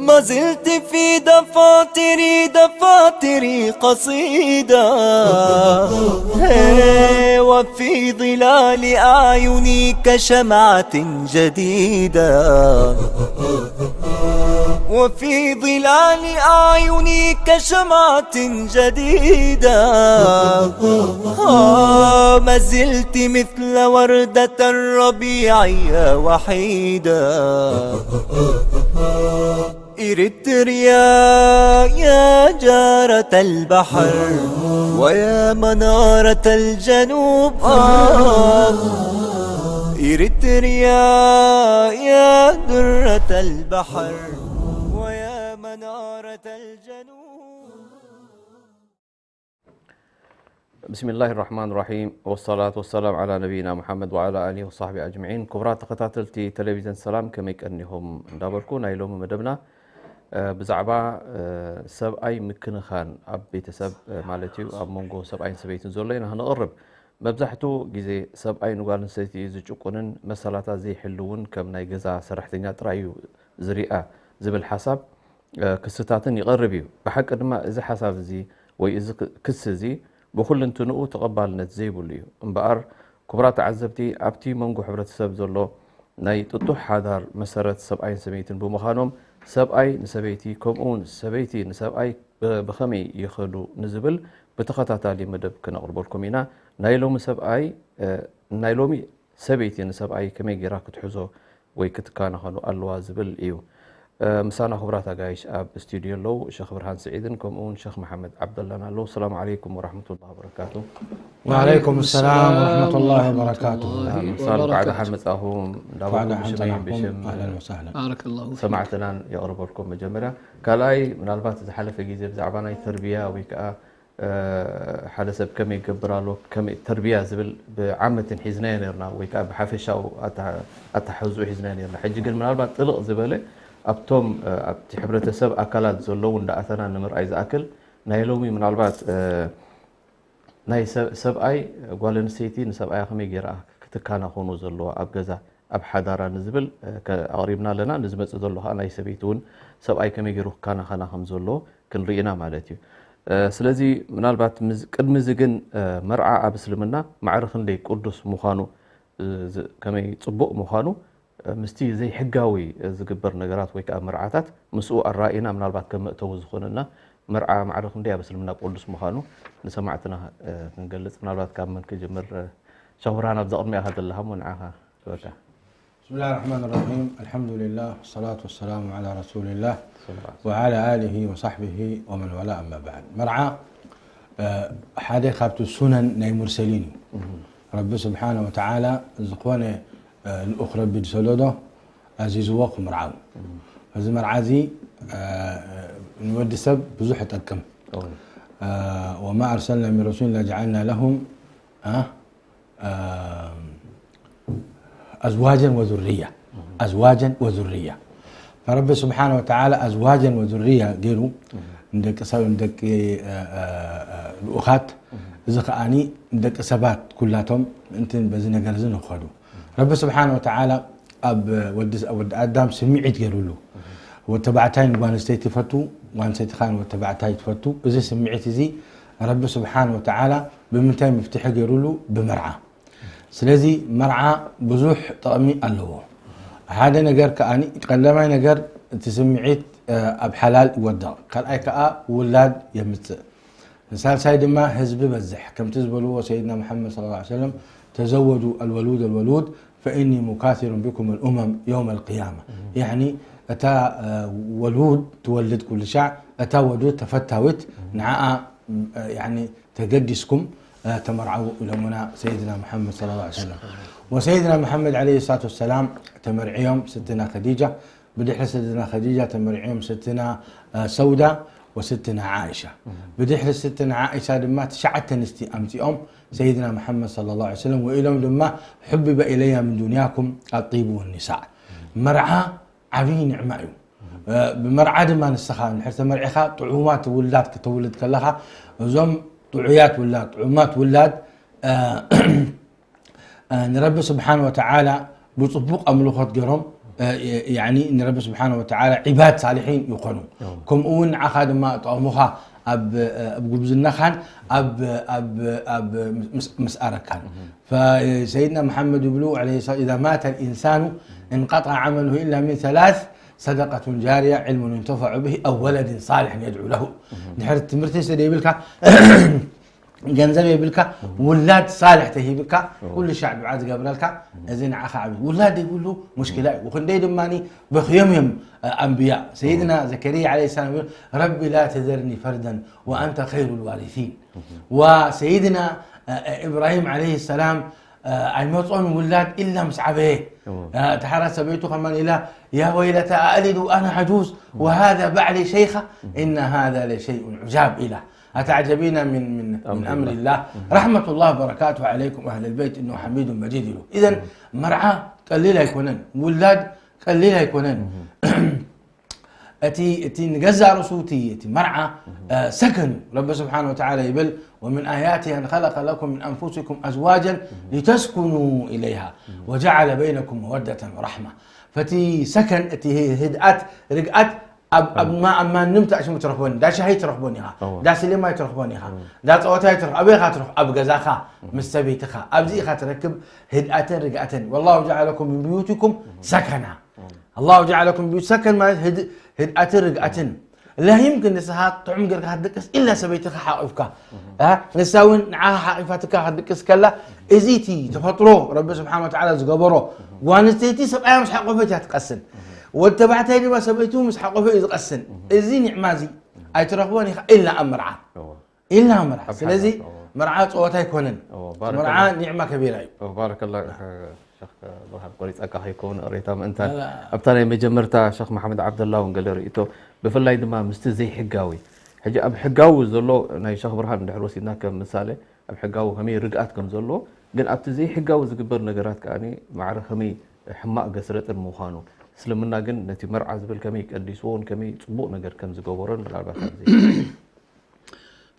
ما زلت في دفاتري، دفاتري قصيدة، هي، وفي ظلال أعيني كشمعة جديدة، وفي ظلال أعيني كشمعة جديدة. آه، ما زلت مثل وردة الربيع يا وحيدة. إريتريا يا جارة البحر ويا منارة الجنوب، آه. إريتريا يا درة البحر ويا منارة الجنوب. ብስሚላህ ራሕማን ራሒም ወሰላቱ ወሰላም ዓላ ነቢይና ሙሓመድ ወዓላ ኣሊሂ ወሳሕቢ ኣጅመዒን። ክቡራት ተኸታተልቲ ቴሌቪዝን ሰላም ከመይ ቀኒኹም እንዳበልኩ ናይ ሎሚ መደብና ብዛዕባ ሰብኣይ ምክንኻን ኣብ ቤተሰብ ማለት እዩ ኣብ መንጎ ሰብኣይን ሰበይትን ዘሎ ኢና ክንቕርብ። መብዛሕትኡ ግዜ ሰብኣይ ንጓል ኣንስተይቲ ዝጭቁንን መሰላታ ዘይሕልውን ከም ናይ ገዛ ሰራሕተኛ ጥራይ እዩ ዝሪኣ ዝብል ሓሳብ ክስታትን ይቐርብ እዩ። ብሓቂ ድማ እዚ ሓሳብ እዚ ወይ እዚ ክሲ እዚ ብኹልንትንኡ ተቐባልነት ዘይብሉ እዩ። እምበኣር ክቡራት ተዓዘብቲ ኣብቲ መንጎ ሕብረተሰብ ዘሎ ናይ ጥጡሕ ሓዳር መሰረት ሰብኣይን ሰበይትን ብምዃኖም ሰብኣይ ንሰበይቲ ከምኡ እውን ሰበይቲ ንሰብኣይ ብኸመይ ይኸዱ ንዝብል ብተኸታታሊ መደብ ክነቕርበልኩም ኢና። ናይ ሎሚ ሰብኣይ ናይ ሎሚ ሰበይቲ ንሰብኣይ ከመይ ገይራ ክትሕዞ ወይ ክትከናኸኖ ኣለዋ ዝብል እዩ። ምሳና ክቡራት ኣጋይሽ ኣብ ስቱድዮ ኣለዉ። ሸኽ ብርሃን ስዒድን ከምኡ እውን ሸኽ መሓመድ ዓብደላን ኣለዉ። ሰላም ዓለይኩም ወራሕመቱላሂ ወበረካቱ። وعليكم السلام ورحمة الله وبركاته. ምሳና እንኳዕ ደሓን መጻኹም እንዳበልኩም ብሽመይን ብሽም أهلا وسهلا ባረከላሁ ፊክ። ሰማዕትናን የቕርበልኩም። መጀመርያ ካልኣይ ምናልባት ዝሓለፈ ግዜ ብዛዕባ ናይ ተርቢያ ወይ ከዓ ሓደ ሰብ ከመይ ይገብር ኣሎ ከመይ ተርቢያ ዝብል ብዓመትን ሒዝናዮ ነርና ወይ ከዓ ብሓፈሻዊ ኣተሓሕዝኡ ሒዝናዮ ነርና። ሕጂ ግን ምናልባት ጥልቕ ዝበለ ኣብቶም ኣብቲ ሕብረተሰብ ኣካላት ዘለዉ እንዳኣተና ንምርኣይ ዝኣክል ናይ ሎሚ ምናልባት ናይ ሰብኣይ ጓል ኣንስተይቲ ንሰብኣያ ከመይ ገይራ ክትከናኸኖ ዘለዋ ኣብ ገዛ ኣብ ሓዳራ ንዝብል ኣቕሪብና ኣለና። ንዝመፅእ ዘሎ ከዓ ናይ ሰበይቲ እውን ሰብኣይ ከመይ ገይሩ ክከናኸና ከም ዘለዎ ክንርኢ ኢና ማለት እዩ። ስለዚ ምናልባት ቅድሚ እዚ ግን መርዓ ኣብ እስልምና ማዕረ ክንደይ ቅዱስ ምዃኑ ከመይ ፅቡቕ ምዃኑ ምስቲ ዘይሕጋዊ ዝግበር ነገራት ወይ ከዓ መርዓታት ምስኡ ኣራኢና ምናልባት ከም መእተዊ ዝኾነና መርዓ ማዕረ ክንደይ ኣብ እስልምና ቅዱስ ምዃኑ ንሰማዕትና ክንገልፅ ምናልባት ካብ መን ክጅምር? ሸኽ ብርሃን ኣብዛ ቅድሚኣኻ ዘለኻ እሞ ንዓኻ ክበካ። بسم الله الرحمن الرحيم الحمد لله والصلاة والسلام على رسول الله وعلى آله وصحبه ومن والاه أما بعد መርዓ ሓደ ካብቲ ሱነን ናይ ሙርሰሊን እዩ። ረቢ ስብሓነ ወተዓላ ዝኾነ ልኡኽ ረቢ ዝሰደዶ ኣዚዝዎ ክምርዓው። እዚ መርዓ እዚ ንወዲ ሰብ ብዙሕ ይጠቅም። وما أرسلنا من رسول إلا جعلنا لهم أزواجا وذرية أزواجا وذرية فرب سبحانه وتعالى أزواجا وذرية ገይሩ ንደቂ ሰብ ንደቂ ልኡኻት እዚ ከዓኒ ንደቂ ሰባት ኩላቶም ምእንትን በዚ ነገር እዚ ንኸዱ ረቢ ስብሓን ወተዓላ ኣብ ወዲ ኣዳም ስምዒት ገይሩሉ ወተባዕታይ ንጓንስተይቲ ይፈቱ ጓንስተይቲ ከዓ ንወተባዕታይ ትፈቱ እዚ ስምዒት እዚ ረቢ ስብሓን ወተዓላ ብምንታይ ምፍትሒ ገይሩሉ ብመርዓ ስለዚ መርዓ ብዙሕ ጥቕሚ ኣለዎ ሓደ ነገር ከዓ ቀዳማይ ነገር እቲ ስምዒት ኣብ ሓላል ይወድቕ ካልኣይ ከዓ ውላድ የምፅእ ንሳልሳይ ድማ ህዝቢ በዝሕ ከምቲ ዝበልዎ ሰይድና መሓመድ صلى الله عليه وسلم ተዘወዱ ኣልወሉድ ኣልወሉድ فإني مكاثر بكم الأمم يوم القيامة يعني እታ ወሉድ ትወልድ ኩሉ ሻዕ እታ ወሉድ ተፈታዊት ንዓኣ ተገዲስኩም ተመርዓዉ ኢሎምና ሰይድና መሓመድ ሰለላሁ ዐለይሂ ወሰለም። ወሰይድና መሓመድ ዐለይሂ ሰላቱ ወሰላም ተመርዕዮም ስትና ኸዲጃ፣ ብድሕሪ ስትና ኸዲጃ ተመርዕዮም ስትና ሰውዳ ወስትና ዓኢሻ። ብድሕሪ ስትና ዓኢሻ ድማ ትሽዓተ ኣንስቲ ኣምጺኦም ሰይድና መሓመድ ሰለላሁ ዐለይሂ ወሰለም፣ ወኢሎም ድማ ሑቢበ ኢለያ ምን ዱንያኩም ኣጢቡ ወኒሳእ። መርዓ ዓብዪ ኒዕማ እዩ። ብመርዓ ድማ ንስኻ እንድሕር ተመርዒኻ ጥዑማት ውላድ ክተውልድ ከለኻ፣ እዞም ጥዑያት ውላድ፣ ጥዑማት ውላድ ንረቢ ስብሓን ወተዓላ ብፅቡቕ ኣምልኾት ገይሮም፣ ያኒ ንረቢ ስብሓን ወተዓላ ዒባድ ሳልሒን ይኾኑ። ከምኡ እውን ንዓኻ ድማ ጠቕሙኻ ኣብ ጉብዝናኻን ኣብ ምስኣረካን። ሰይድና መሓመድ ይብሉ ለ ኢዛ ማተ ልኢንሳኑ እንቀጣ ዓመልሁ ኢላ ምን ሰላስ ሰደቀቱን ጃርያ ዕልሙን ዩንተፈዑ ብሂ ኣው ወለድን ሳልሕን የድዑ ለሁ። ድሕሪ ትምህርቲ ስደ ይብልካ ገንዘብ የብልካ፣ ውላድ ሳልሕ ተሂብካ፣ ኩሉ ሻዕ ዱዓ ዝገብረልካ፣ እዚ ንዓኻ ዓብዩ። ውላድ ዘይብሉ ሙሽኪላ እዩ። ወክንደይ ድማ በኽዮም እዮም ኣንብያ። ሰይድና ዘከርያ ዓለይሂ ሰላም ይብል፣ ረቢ ላ ተዘርኒ ፈርደን ወኣንተ ኸይሩ ልዋሪሲን። ወሰይድና ኢብራሂም ዓለይሂ ሰላም ኣይመጾን ውላድ ኢላ ምስ ዓበየ። እታ ሓራ ሰበይቱ ከማን ኢላ ያ ወይለታ ኣእሊድ ወኣና ዓጁዝ ወሃዛ ባዕሊ ሸይኻ እና ሃዛ ለሸይኡን ዑጃብ ኢላ። ኣተዕጀቢና ምን ምን ምን ኣምሪላህ ረሕመቱላህ በረካቱ ዓለይኩም ኣህለል በይት እነሁ ሐሚዱን መጂድ ኢሉ። ኢዘን መርዓ ቀሊል ኣይኮነን፣ ውላድ ቀሊል ኣይኮነን። እቲ እቲ ንገዛእ ርእሱ እቲ እቲ መርዓ ሰከን እዩ። ረቢ ስብሓን ወተዓላ ይብል፣ ወምን ኣያቲ ኣን ኸለቀ ለኩም ምን ኣንፉሲኩም ኣዝዋጀን ሊተስኩኑ ኢለይሃ ወጀዓለ በይነኩም መወደተን ወራሕማ። ፈቲ ሰከን እቲ ህድኣት ርግኣት ኣብ ኣብ ማ- ኣብ ማንም ተኣሽሙ ትረኽቦን፣ ዳ ሻሂ ትረኽቦን ኢኻ፣ ዳ ስሌማይ ትረኽቦን ኢኻ፣ ዳ ፀወታይ ትረኽ ኣበይ ኢኻ ትረኽ ኣብ ገዛኻ ምስ ሰበይትኻ ኣብዚ ኢኻ ትረክብ ህድኣተን ርግኣተን። ወላሁ ጀዓለኩም ምን ብዩቲኩም ሰከና። ኣላሁ ጀዓለኩም ብዩት ሰከን ማለት ህድ- ህድኣትን ርግኣትን። ላይም ግን ንስኻ ጥዑም ጌርካ ክትድቅስ ኢላ ሰበይትኻ ሓቂፍካ፣ እ፣ ንሳ እውን ንዓኻ ሓቂፋትካ ክትድቅስ ከላ፣ እዚ እቲ ተፈጥሮ ረቢ ስብሓን ወተዓላ ዝገበሮ፣ ጓል ኣንስተይቲ ሰብኣያ ምስ ሓቆፈት እያ ትቀስን፣ ወዲ ተባዕታይ ድማ ሰበይቱ ምስ ሓቆፈ እዩ ዝቀስን። እዚ ኒዕማ እዚ ኣይትረኽቦን ኢኻ ኢልና ኣብ መርዓ። ኢልና መርዓ። ስለዚ መርዓ ፀወታ ኣይኮነን። መርዓ ኒዕማ ከቢራ እዩ። ባረከላ። ሸኽ ብርሃን ቆሪፀካ ከይከውን ቅሬታ ምእንታን ኣብታ ናይ መጀመርታ ሸኽ መሓመድ ዓብደላ እውን ገለ ርእይቶ፣ ብፍላይ ድማ ምስቲ ዘይሕጋዊ፣ ሕጂ ኣብ ሕጋዊ ዘሎ ናይ ሸኽ ብርሃን እንድሕር ወሲድና ከም ምሳሌ፣ ኣብ ሕጋዊ ከመይ ርግኣት ከም ዘሎ፣ ግን ኣብቲ ዘይሕጋዊ ዝግበር ነገራት ከኣ ማዕረ ከመይ ሕማቕ ገስረጥን ምዃኑ፣ እስልምና ግን ነቲ መርዓ ዝብል ከመይ ቀዲስዎን ከመይ ጽቡቕ ነገር ከም ዝገበሮን ምናልባት ኣብዚ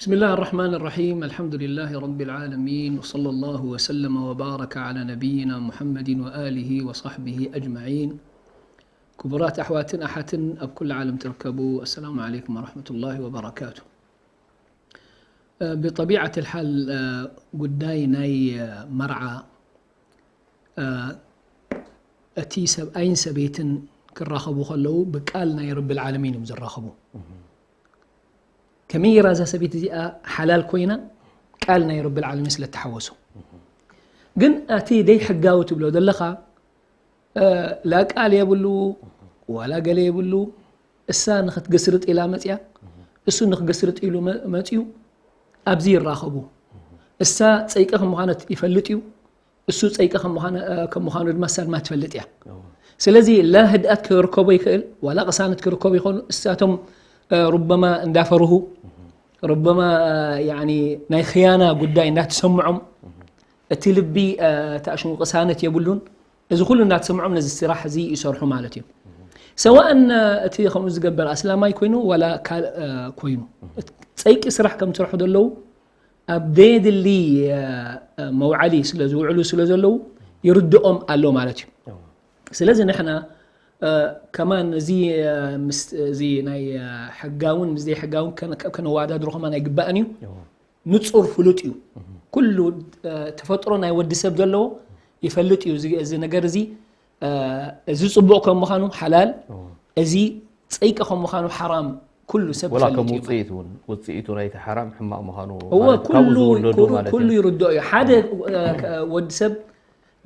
بسم الله الرحمن الرحيم. الحمد لله رب العالمين. وصلى الله وسلم وبارك على نبينا محمد وآله وصحبه أجمعين. كبرات أحواتن أحتن أب كل عالم تركبوا. السلام عليكم ورحمة الله وبركاته. ብጠቢዓት ልሓል ጉዳይ ናይ መርዓ እቲ ሰብኣይን ሰበይትን ክራኸቡ ከለዉ ብቃል ናይ ረብል ዓለሚን እዮም ዝራኸቡ። ከመይ ራ እዛ ሰበይቲ እዚኣ ሓላል ኮይና ቃል ናይ ረብል ዓለሚን ስለ ተሓወሱ። ግን እቲ ደይ ሕጋዊ ትብሎ ዘለኻ ላ ቃል የብሉ ዋላ ገለ የብሉ። እሳ ንክትገስርጥ ኢላ መፅያ፣ እሱ ንክገስርጥ ኢሉ መፅዩ። ኣብዚ ይራኸቡ። እሳ ፀይቂ ከም ምዃነት ይፈልጥ እዩ፣ እሱ ፀይቂ ከም ምዃኑ ድማ እሳ ድማ ትፈልጥ እያ። ስለዚ ላ ህድኣት ክርከቦ ይኽእል ዋላ ቅሳነት ክርከቡ ይኽእሉ። እሳቶም ሩበማ እንዳፈርሁ ሩበማ ናይ ክያና ጉዳይ እንዳተሰምዖም እቲ ልቢ ተኣሽሙ ቅሳነት የብሉን። እዚ ኩሉ እናተሰምዖም ነዚ ስራሕ እዚ ይሰርሑ ማለት እዩ። ሰዋእን እቲ ከምኡ ዝገብር ኣስላማይ ኮይኑ ዋላ ካልእ ኮይኑ ፀይቂ ስራሕ ከም ዝሰርሑ ዘለዉ ኣብ ደየድሊ መውዓሊ ስለ ዝውዕሉ ስለ ዘለዉ ይርድኦም ኣሎ ማለት እዩ። ስለዚ ንሕና ከማን እዚ ምስ እዚ ናይ ሕጋውን ምስ ዘይሕጋውን ከነወዳድሮ ከማን ኣይግባእን እዩ። ንጹር ፍሉጥ እዩ። ኩሉ ተፈጥሮ ናይ ወዲ ሰብ ዘለዎ ይፈልጥ እዩ። እዚ ነገር እዚ እዚ ጽቡቕ ከም ምዃኑ ሓላል፣ እዚ ጸይቂ ከም ምዃኑ ሓራም ኩሉ ሰብ ወላ ከም ይፈልጥ እዩ። ውጽኢት እውን ውጽኢቱ ናይቲ ሓራም ሕማቕ ምዃኑ እወ ማለት ካብኡ ኩሉ ዝውለዱ ኩሉ ማለት ኩሉ እዩ። ይርድኦ እዩ። ሓደ ወዲ ሰብ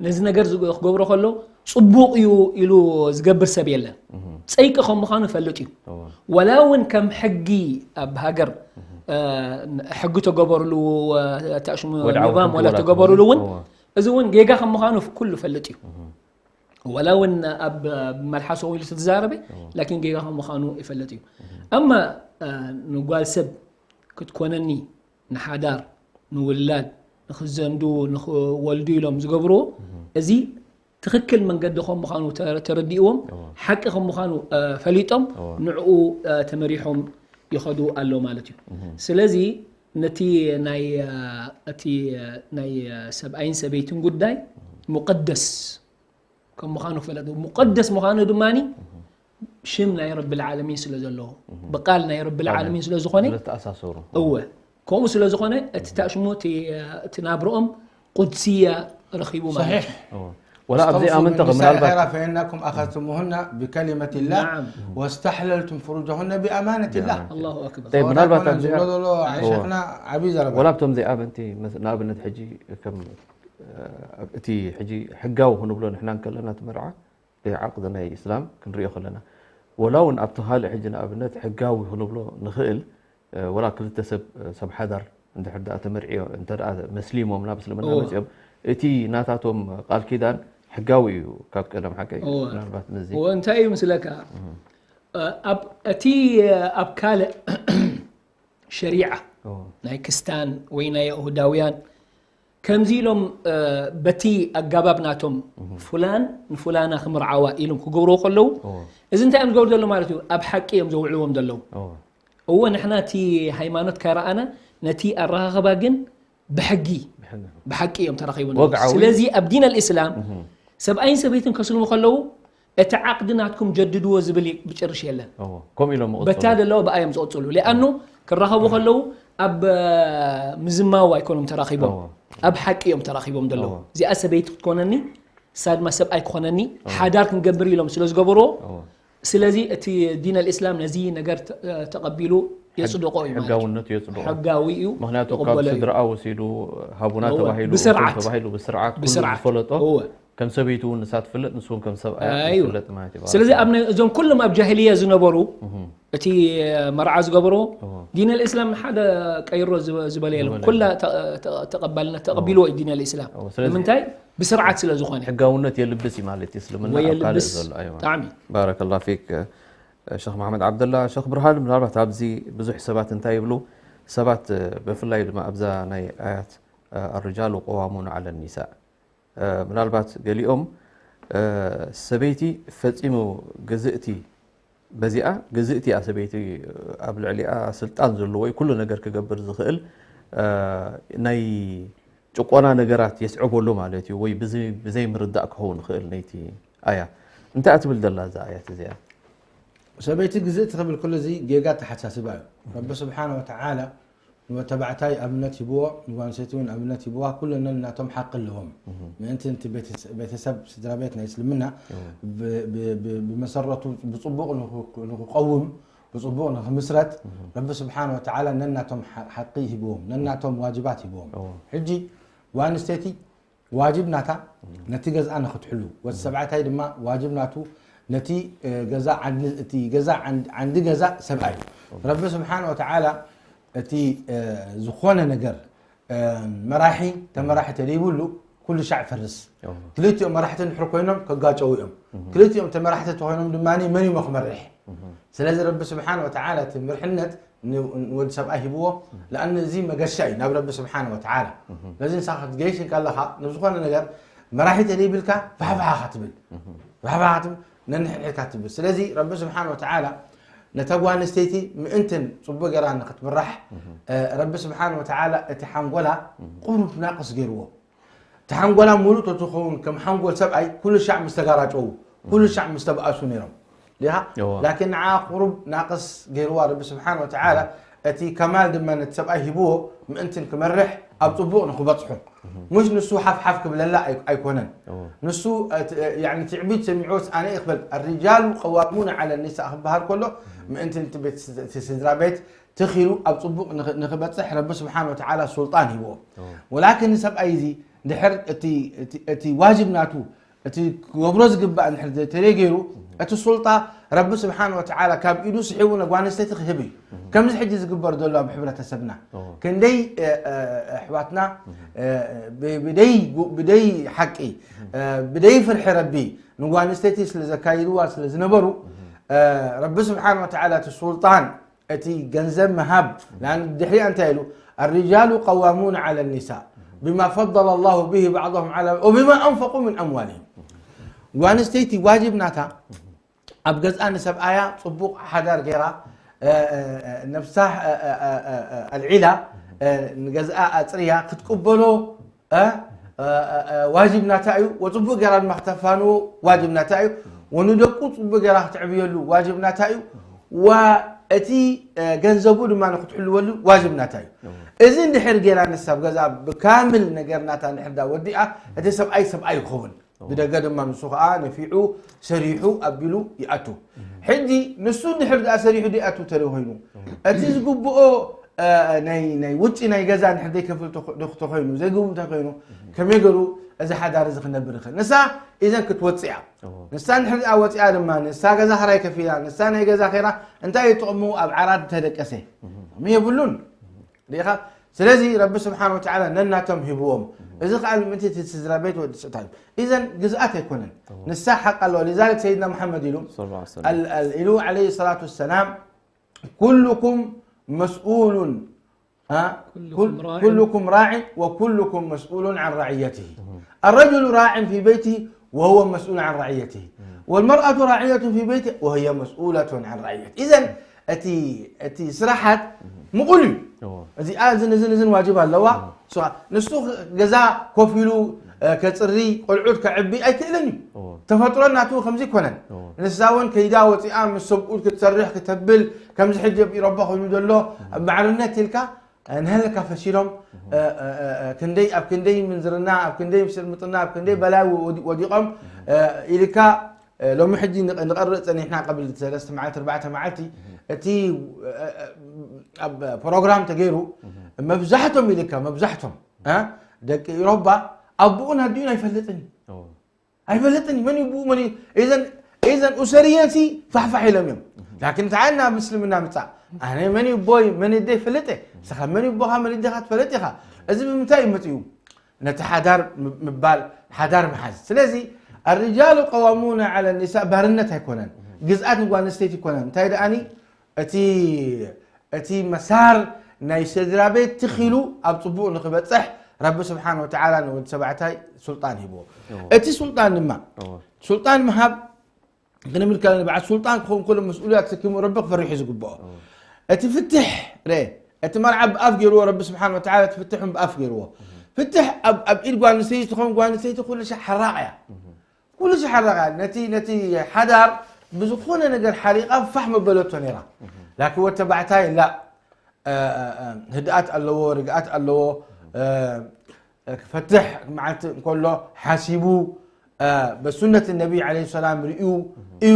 ነዚ ነገር ዝግ- ክገብሮ ከሎ ጽቡቕ እዩ ኢሉ ዝገብር ሰብ የለን። ጸይቂ ከም ምዃኑ ይፈልጥ እዩ። እወ። ወላ እውን ከም ሕጊ ኣብ ሃገር ሕጊ ተገበርሉ፣ ተእሽሙ ኒዛም ወላ ተገበርሉ እውን፣ እዚ እውን ጌጋ ከም ምዃኑ ኩሉ ፈልጥ እዩ። ወላ እውን ኣብ መልሓሶ ኢሉ ዝተዛረበ፣ ላኪን ጌጋ ከም ምዃኑ ይፈልጥ እዩ። ኣማ ንጓል ሰብ ክትኮነኒ፣ ንሓዳር፣ ንውላድ፣ ንኽዘንዱ፣ ንኽወልዱ ኢሎም ዝገብርዎ፣ እዚ ትኽክል መንገዲ ከም ምዃኑ ተረዲእዎም፣ ሓቂ ከም ምዃኑ ፈሊጦም፣ ንዕኡ ተመሪሖም ይኸዱ ኣሎ ማለት እዩ። ስለዚ ነቲ ናይ እቲ ናይ ሰብኣይን ሰበይትን ጉዳይ ሙቀደስ ከም ምዃኑ ክፈለጥ፣ ሙቀደስ ምዃኑ ድማ ሽም ናይ ረብል ዓለሚን ስለ ዘለዎ፣ ብቃል ናይ ረብል ዓለሚን ስለ ዝኾነ፣ እወ፣ ከምኡ ስለ ዝኾነ እቲ ታሽሙ እቲ ናብርኦም ቁድስያ ረኺቡ ማለት እዩ። ወላ ኣብዚ ኣመንተ ምናልባት فإنكم أخذتموهن بكلمة الله واستحللتم فروجهن بأمانة الله. الله أكبر. طيب ምናልባት ኣብዚ ሸይኽና ዓቢ ዘረባ ወላ ኣብቶም ዘይኣመንቲ ንኣብነት ሕጂ ከም እቲ ሕጂ ሕጋዊ ክንብሎ ንሕና እንከለና እቲ መርዓ ብዓቅድ ናይ እስላም ክንሪኦ ከለና ወላ እውን ኣብቲ ካልእ ሕጂ ንኣብነት ሕጋዊ ክንብሎ ንኽእል ወላ ክልተ ሰብ ሰብ ሓዳር እንድሕር ደኣ ተመርዕዮ እንተ ደኣ መስሊሞም ናብ እስልምና መፅኦም እቲ ናታቶም ቃል ኪዳን ሕጋዊ እዩ ካብ ቀደም ሓቀይ ምናልባት ነዚ እንታይ እዩ ምስለካ እቲ ኣብ ካልእ ሸሪዓ ናይ ክስታን ወይ ናይ የሁዳውያን ከምዚ ኢሎም በቲ ኣጋባብ ናቶም ፍላን ንፍላና ክምርዓዋ ኢሎም ክገብርዎ ከለዉ እዚ እንታይ እዮም ዝገብሩ ዘሎ ማለት እዩ ኣብ ሓቂ እዮም ዘውዕልዎም ዘለዉ እወ ንሕና እቲ ሃይማኖት ካይረኣና ነቲ ኣረኻኽባ ግን ብሕጊ ብሓቂ እዮም ተራኺቡ ስለዚ ኣብ ዲን ኣልእስላም ሰብኣይን ሰበይትን ከስልሙ ከለዉ እቲ ዓቅዲ ናትኩም ጀድድዎ ዝብል ብጭርሽ የለን ከምኡ ኢሎም በታ ደለዎ ብኣዮም ዝቕፅሉ ሊኣኑ ክራኸቡ ከለዉ ኣብ ምዝማው ኣይኮኖም ተራኺቦም ኣብ ሓቂ እዮም ተራኺቦም ዘለዉ እዚኣ ሰበይቲ ክትኮነኒ እሳ ድማ ሰብኣይ ክኾነኒ ሓዳር ክንገብር ኢሎም ስለ ዝገበርዎ ስለዚ እቲ ዲን ኣልእስላም ነዚ ነገር ተቐቢሉ የፅድቆ እዩ ማለት እዩ። ሕጋውነቱ የፅድቆ። ሕጋዊ እዩ። ምክንያቱ ካብ ይቕበሎ እዩ። ስድራኣ ወሲዱ ሃቡና ተባሂሉ ብስርዓት። ተባሂሉ ብስርዓት ኩሉ ብስርዓት። ዝፈለጦ እወ። ከም ሰበይቱ እውን ንሳ ትፍለጥ ንሱ እውን ከም ሰብኣይ ኣይዋ። ይፍለጥ ማለት እዩ። ስለዚ ኣብ ናይ- እዞም ኩሎም ኣብ ጃሂልያ ዝነበሩ እቲ መርዓ ዝገበርዎ ዲን ኣልእስላም ሓደ ቀይሮ ዝበ- ዝበለ የለን። ዝበለ ኩላ የለን። ተ- ተ- ተቐባልነት ተቐቢልዎ እዩ ዲን ኣልእስላም። እወ። ስለዚ ንምንታይ? ብስርዓት ስለ ዝኾነ። ሕጋውነት የልብስ እዩ ማለት እዩ እስልምና ኣብ ካልእ ወየልብስ ዘሎ። ኣይዋ። ብጣዕሚ። ባረከላ ፊክ ሸኽ መሓመድ ዓብደላ። ሸኽ ብርሃን ምናልባት ኣብዚ ብዙሕ ሰባት እንታይ ይብሉ ሰባት ብፍላይ ድማ ኣብዛ ናይ ኣያት ኣርጃሉ ቀዋሙን ዓለ ኒሳ ምናልባት ገሊኦም ሰበይቲ ፈፂሙ ግዝእቲ በዚኣ ግዝእቲ እያ ሰበይቲ ኣብ ልዕሊኣ ስልጣን ዘለዎ እዩ ኩሉ ነገር ክገብር ዝኽእል ናይ ጭቆና ነገራት የስዕበሉ ማለት እዩ ወይ ብዘይ ምርዳእ ክኸውን ይኽእል ነይቲ ኣያ እንታይ እያ ትብል ዘላ እዛ ኣያት እዚኣ ሰበይቲ ግዝእቲ ክብል ኩሉ እዚ ጌጋ ኣተሓሳስባ እዩ ረቢ ስብሓን ወተዓላ ንተባዕታይ ኣብነት ሂብዎ ንጓንሰይቲ እውን ኣብነት ሂብዋ ኩለን ነናቶም ሓቂ ኣለዎም ምእንቲ እቲ ቤተሰብ ስድራ ቤት ናይ እስልምና ብመሰረቱ ብፅቡቕ ንክቀውም ብፅቡቕ ንክምስረት ረቢ ስብሓን ወተዓላ ነናቶም ሓቂ ሂብዎም ነናቶም ዋጅባት ሂብዎም ሕጂ ጓንስተይቲ ዋጅብ ናታ ነቲ ገዝኣ ንክትሕሉ ወቲ ሰብዓታይ ድማ ዋጅብ ናቱ ነቲ ገዛ ዓንዲ ገዛ ሰብኣይ ረቢ ስብሓን ወተዓላ እቲ ዝኾነ ነገር መራሒ ተመራሒ ተደይብሉ ኩሉ ሻዕ ፈርስ ክልቲኦም መራሕቲ እንድሕር ኮይኖም ከጋጨው እዮም ክልቲኦም ተመራሕቲ ተኮይኖም ድማ መን እሞ ክመርሕ ስለዚ ረቢ ስብሓን ወተዓላ እቲ ምርሕነት ንወዲ ሰብኣይ ሂብዎ ለኣን እዚ መገሻ እዩ ናብ ረቢ ስብሓን ወተዓላ ስለዚ ንሳ ክትገይሽ ከለካ ንዝኮነ ነገር መራሒ ተደይብልካ ፋሕፋሓ ትብል ፋሕፋሓ ትብል ነንሕድሕድካ ትብል ስለዚ ረቢ ስብሓን ወተዓላ ነታ ጓል ኣንስተይቲ ምእንትን ፅቡቅ ገይራ ንክትምራሕ ረቢ ስብሓን ወተዓላ እቲ ሓንጎላ ቁሩብ ናቅስ ገይርዎ እቲ ሓንጎላ ሙሉእ ተትኸውን ከም ሓንጎል ሰብኣይ ኩሉ ሻዕ ምስ ተጋራጨው ኩሉ ሻዕ ምስ ተብኣሱ ነይሮም ዲኻ ላኪን ንዓ ቁሩብ ናቅስ ገይርዋ ረቢ ስብሓን ወተዓላ እቲ ከማል ድማ ነቲ ሰብኣይ ሂብዎ ምእንትን ክመርሕ ኣብ ፅቡቅ ንክበፅሑ ሙሽ ንሱ ሓፍሓፍ ክብለላ ኣይኮነን ንሱ ትዕቢት ሰሚዕዎስ ኣነ ክበል ኣርጃሉ ቀዋሙን ዓለ ኒሳ ክበሃል ከሎ ምእንቲ እቲ ስድራ ቤት ተኺሉ ኣብ ፅቡቅ ንክበፅሕ ረቢ ስብሓን ወተዓላ ሱልጣን ሂብዎ ወላኪን ንሰብኣይ እዚ ድሕር እቲ ዋጅብ ናቱ እቲ ክገብሮ ዝግባእ እንድሕር ተደይ ገይሩ እቲ ሱልጣ ረቢ ስብሓን ወተዓላ ካብ ኢዱ ስሒቡ ነጓ ኣንስተይቲ ክህብ እዩ። ከምዚ ሕጂ ዝግበር ዘሎ ኣብ ሕብረተሰብና ክንደይ ኣሕዋትና ብደይ ሓቂ ብደይ ፍርሒ ረቢ ንጓ ኣንስተይቲ ስለ ዘካይድዋ ስለ ዝነበሩ ረቢ ስብሓን ወተዓላ እቲ ሱልጣን እቲ ገንዘብ ምሃብ ድሕሪኣ እንታይ ኢሉ الرجال قوامون على النساء بما فضل الله به بعضهم على وبما أنفقوا من أموالهم ጓ ኣንስተይቲ ዋጅብ ናታ ኣብ ገዝኣ ንሰብኣያ ጽቡቕ ሓዳር ገይራ ነብሳ ኣልዒላ ንገዝኣ ኣጽርያ ክትቅበሎ ዋጅብ ናታ እዩ። ወጽቡቕ ገይራ ድማ ክተፋንዎ ዋጅብ ናታ እዩ። ወንደቁ ጽቡቕ ገይራ ክትዕብየሉ ዋጅብ ናታ እዩ። ወእቲ ገንዘቡ ድማ ንክትሕልወሉ ዋጅብ ናታ እዩ። እዚ እንድሕር ገይራ ንሳ ኣብ ገዛ ብካምል ነገር ናታ እንድሕር ዳ ወዲኣ እቲ ሰብኣይ ሰብኣይ ይኸውን። ብደገ ድማ ንሱ ከዓ ነፊዑ ሰሪሑ ኣቢሉ ይኣቱ። ሕጂ ንሱ እንድሕር ዳ ሰሪሑ ይኣቱ ተደ ኮይኑ እቲ ዝግብኦ ናይ ናይ ውጪ ናይ ገዛ እንድሕር ዘይከፍል ተኾይኑ ዘይግቡ እንተ ኮይኑ ከመይ ገሩ እዚ ሓዳር እዚ ክነብር ይኽእል? ንሳ ኢዘን ክትወፅእ እያ። ንሳ እንድሕር ኣ ወፂኣ ድማ ንሳ ገዛ ክራይ ከፊላ ንሳ ናይ ገዛ ኸይራ እንታይ እዩ ጥቕሙ? ኣብ ዓራት እንተደቀሰ ጥቕሚ የብሉን። ሪኢኻ? ስለዚ ረቢ ስብሓን ወተዓላ ነናቶም ሂብዎም። እዚ ከዓ ንምእንቲ እቲ ስድራ ቤት ወዲ ስእታ እዩ። ኢዘን ግዝኣት ኣይኮነን። ንሳ ሓቅ ኣለዋ። ሊዛሊክ ሰይድና መሓመድ ኢሉ ኢሉ ዓለይሂ ሰላቱ ወሰላም ኩልኩም መስኡሉን ها؟ كلكم راع. كلكم راع وكلكم مسؤول عن رعيته. الرجل راع في بيته وهو مسؤول عن رعيته. والمرأة راعية في بيته وهي مسؤولة عن رعيته. إذن እቲ እቲ ስራሓት ምቑል እዩ። እዚኣ እዝን እዝን እዝን ዋጅብ ኣለዋ። ንሱ ገዛ ኮፍ ኢሉ ከፅሪ ቆልዑት ከዕቢ ኣይክእልን እዩ። ተፈጥሮ ናቱ ከምዚ ይኮነን። ንሳ እውን ከይዳ ወፂኣ ምስ ሰብኡት ክትሰርሕ ክተብል ከምዚ ሕጂ ኣብ ኢሮባ ኮይኑ ዘሎ ኣብ ማዕርነት ኢልካ ንሀለካ ፈሲሎም ክንደይ ኣብ ክንደይ ምንዝርና ኣብ ክንደይ ስርምጥና ኣብ ክንደይ በላይ ወዲቆም ኢልካ ሎሚ ሕጂ ንቐርእ ፀኒሕና ቀብል ሰለስተ መዓልቲ ኣርባዕተ መዓልቲ እቲ ኣብ ፕሮግራም ተገይሩ መብዛሕቶም ኢልካ መብዛሕቶም ደቂ ኢሮባ ኣቦኡን ኣዲኡን ኣይፈልጥን እዩ ኣይፈልጥን እዩ መን ይብኡ መን እዩ ኢዘን ኢዘን ኡሰርየን ሲ ፋሕፋሕ ኢሎም እዮም ላኪን ተዓልና ኣብ ምስልምና ምፃእ ኣነ መን ይቦይ መን ይደይ ፈልጥ እየ ንስኻ መን ይቦኻ መን ይደኻ ትፈልጥ ኢኻ እዚ ብምንታይ እዩ መፅኡ ነቲ ሓዳር ምባል ሓዳር ምሓዝ ስለዚ الرجال قوامون على النساء ባርነት ኣይኮነን ግዝኣት ንጓል ኣንስተይቲ ይኮነን እንታይ ደኣኒ እቲ እቲ መሳር ናይ ስድራ ቤት ትኺሉ ኣብ ጽቡቕ ንኽበጽሕ ረቢ ስብሓን ወተዓላ ንወዲ ሰባዕታይ ሱልጣን ሂብዎ። እቲ ሱልጣን ድማ ሱልጣን ምሃብ ክንብል ከለና በዓል ሱልጣን ክኸውን ከሎ መስኡልያ ተሰኪሙ ረቢ ክፈርሕ እዩ ዝግብኦ። እቲ ፍትሕ ርአ እቲ መርዓ ብኣፍ ገይርዎ ረቢ ስብሓን ወተዓላ እቲ ፍትሕ ብኣፍ ገይርዎ። ፍትሕ ኣብ ኢድ ጓል ኣንስተይቲ ትኸውን ጓል ኣንስተይቲ ኩሉ ሻዕ ሓራቕ እያ። ኩሉ ዝሓረቓ ነቲ ነቲ ሓዳር ብዝኾነ ነገር ሓሪቓ ፋሕ መበለቶ ነይራ ላኪን ወተባዕታይ ላ ህድኣት ኣለዎ ርግኣት ኣለዎ ክፈትሕ መዓልቲ እንከሎ ሓሲቡ በሱነት ነቢ ለ ሰላም ርእዩ እዩ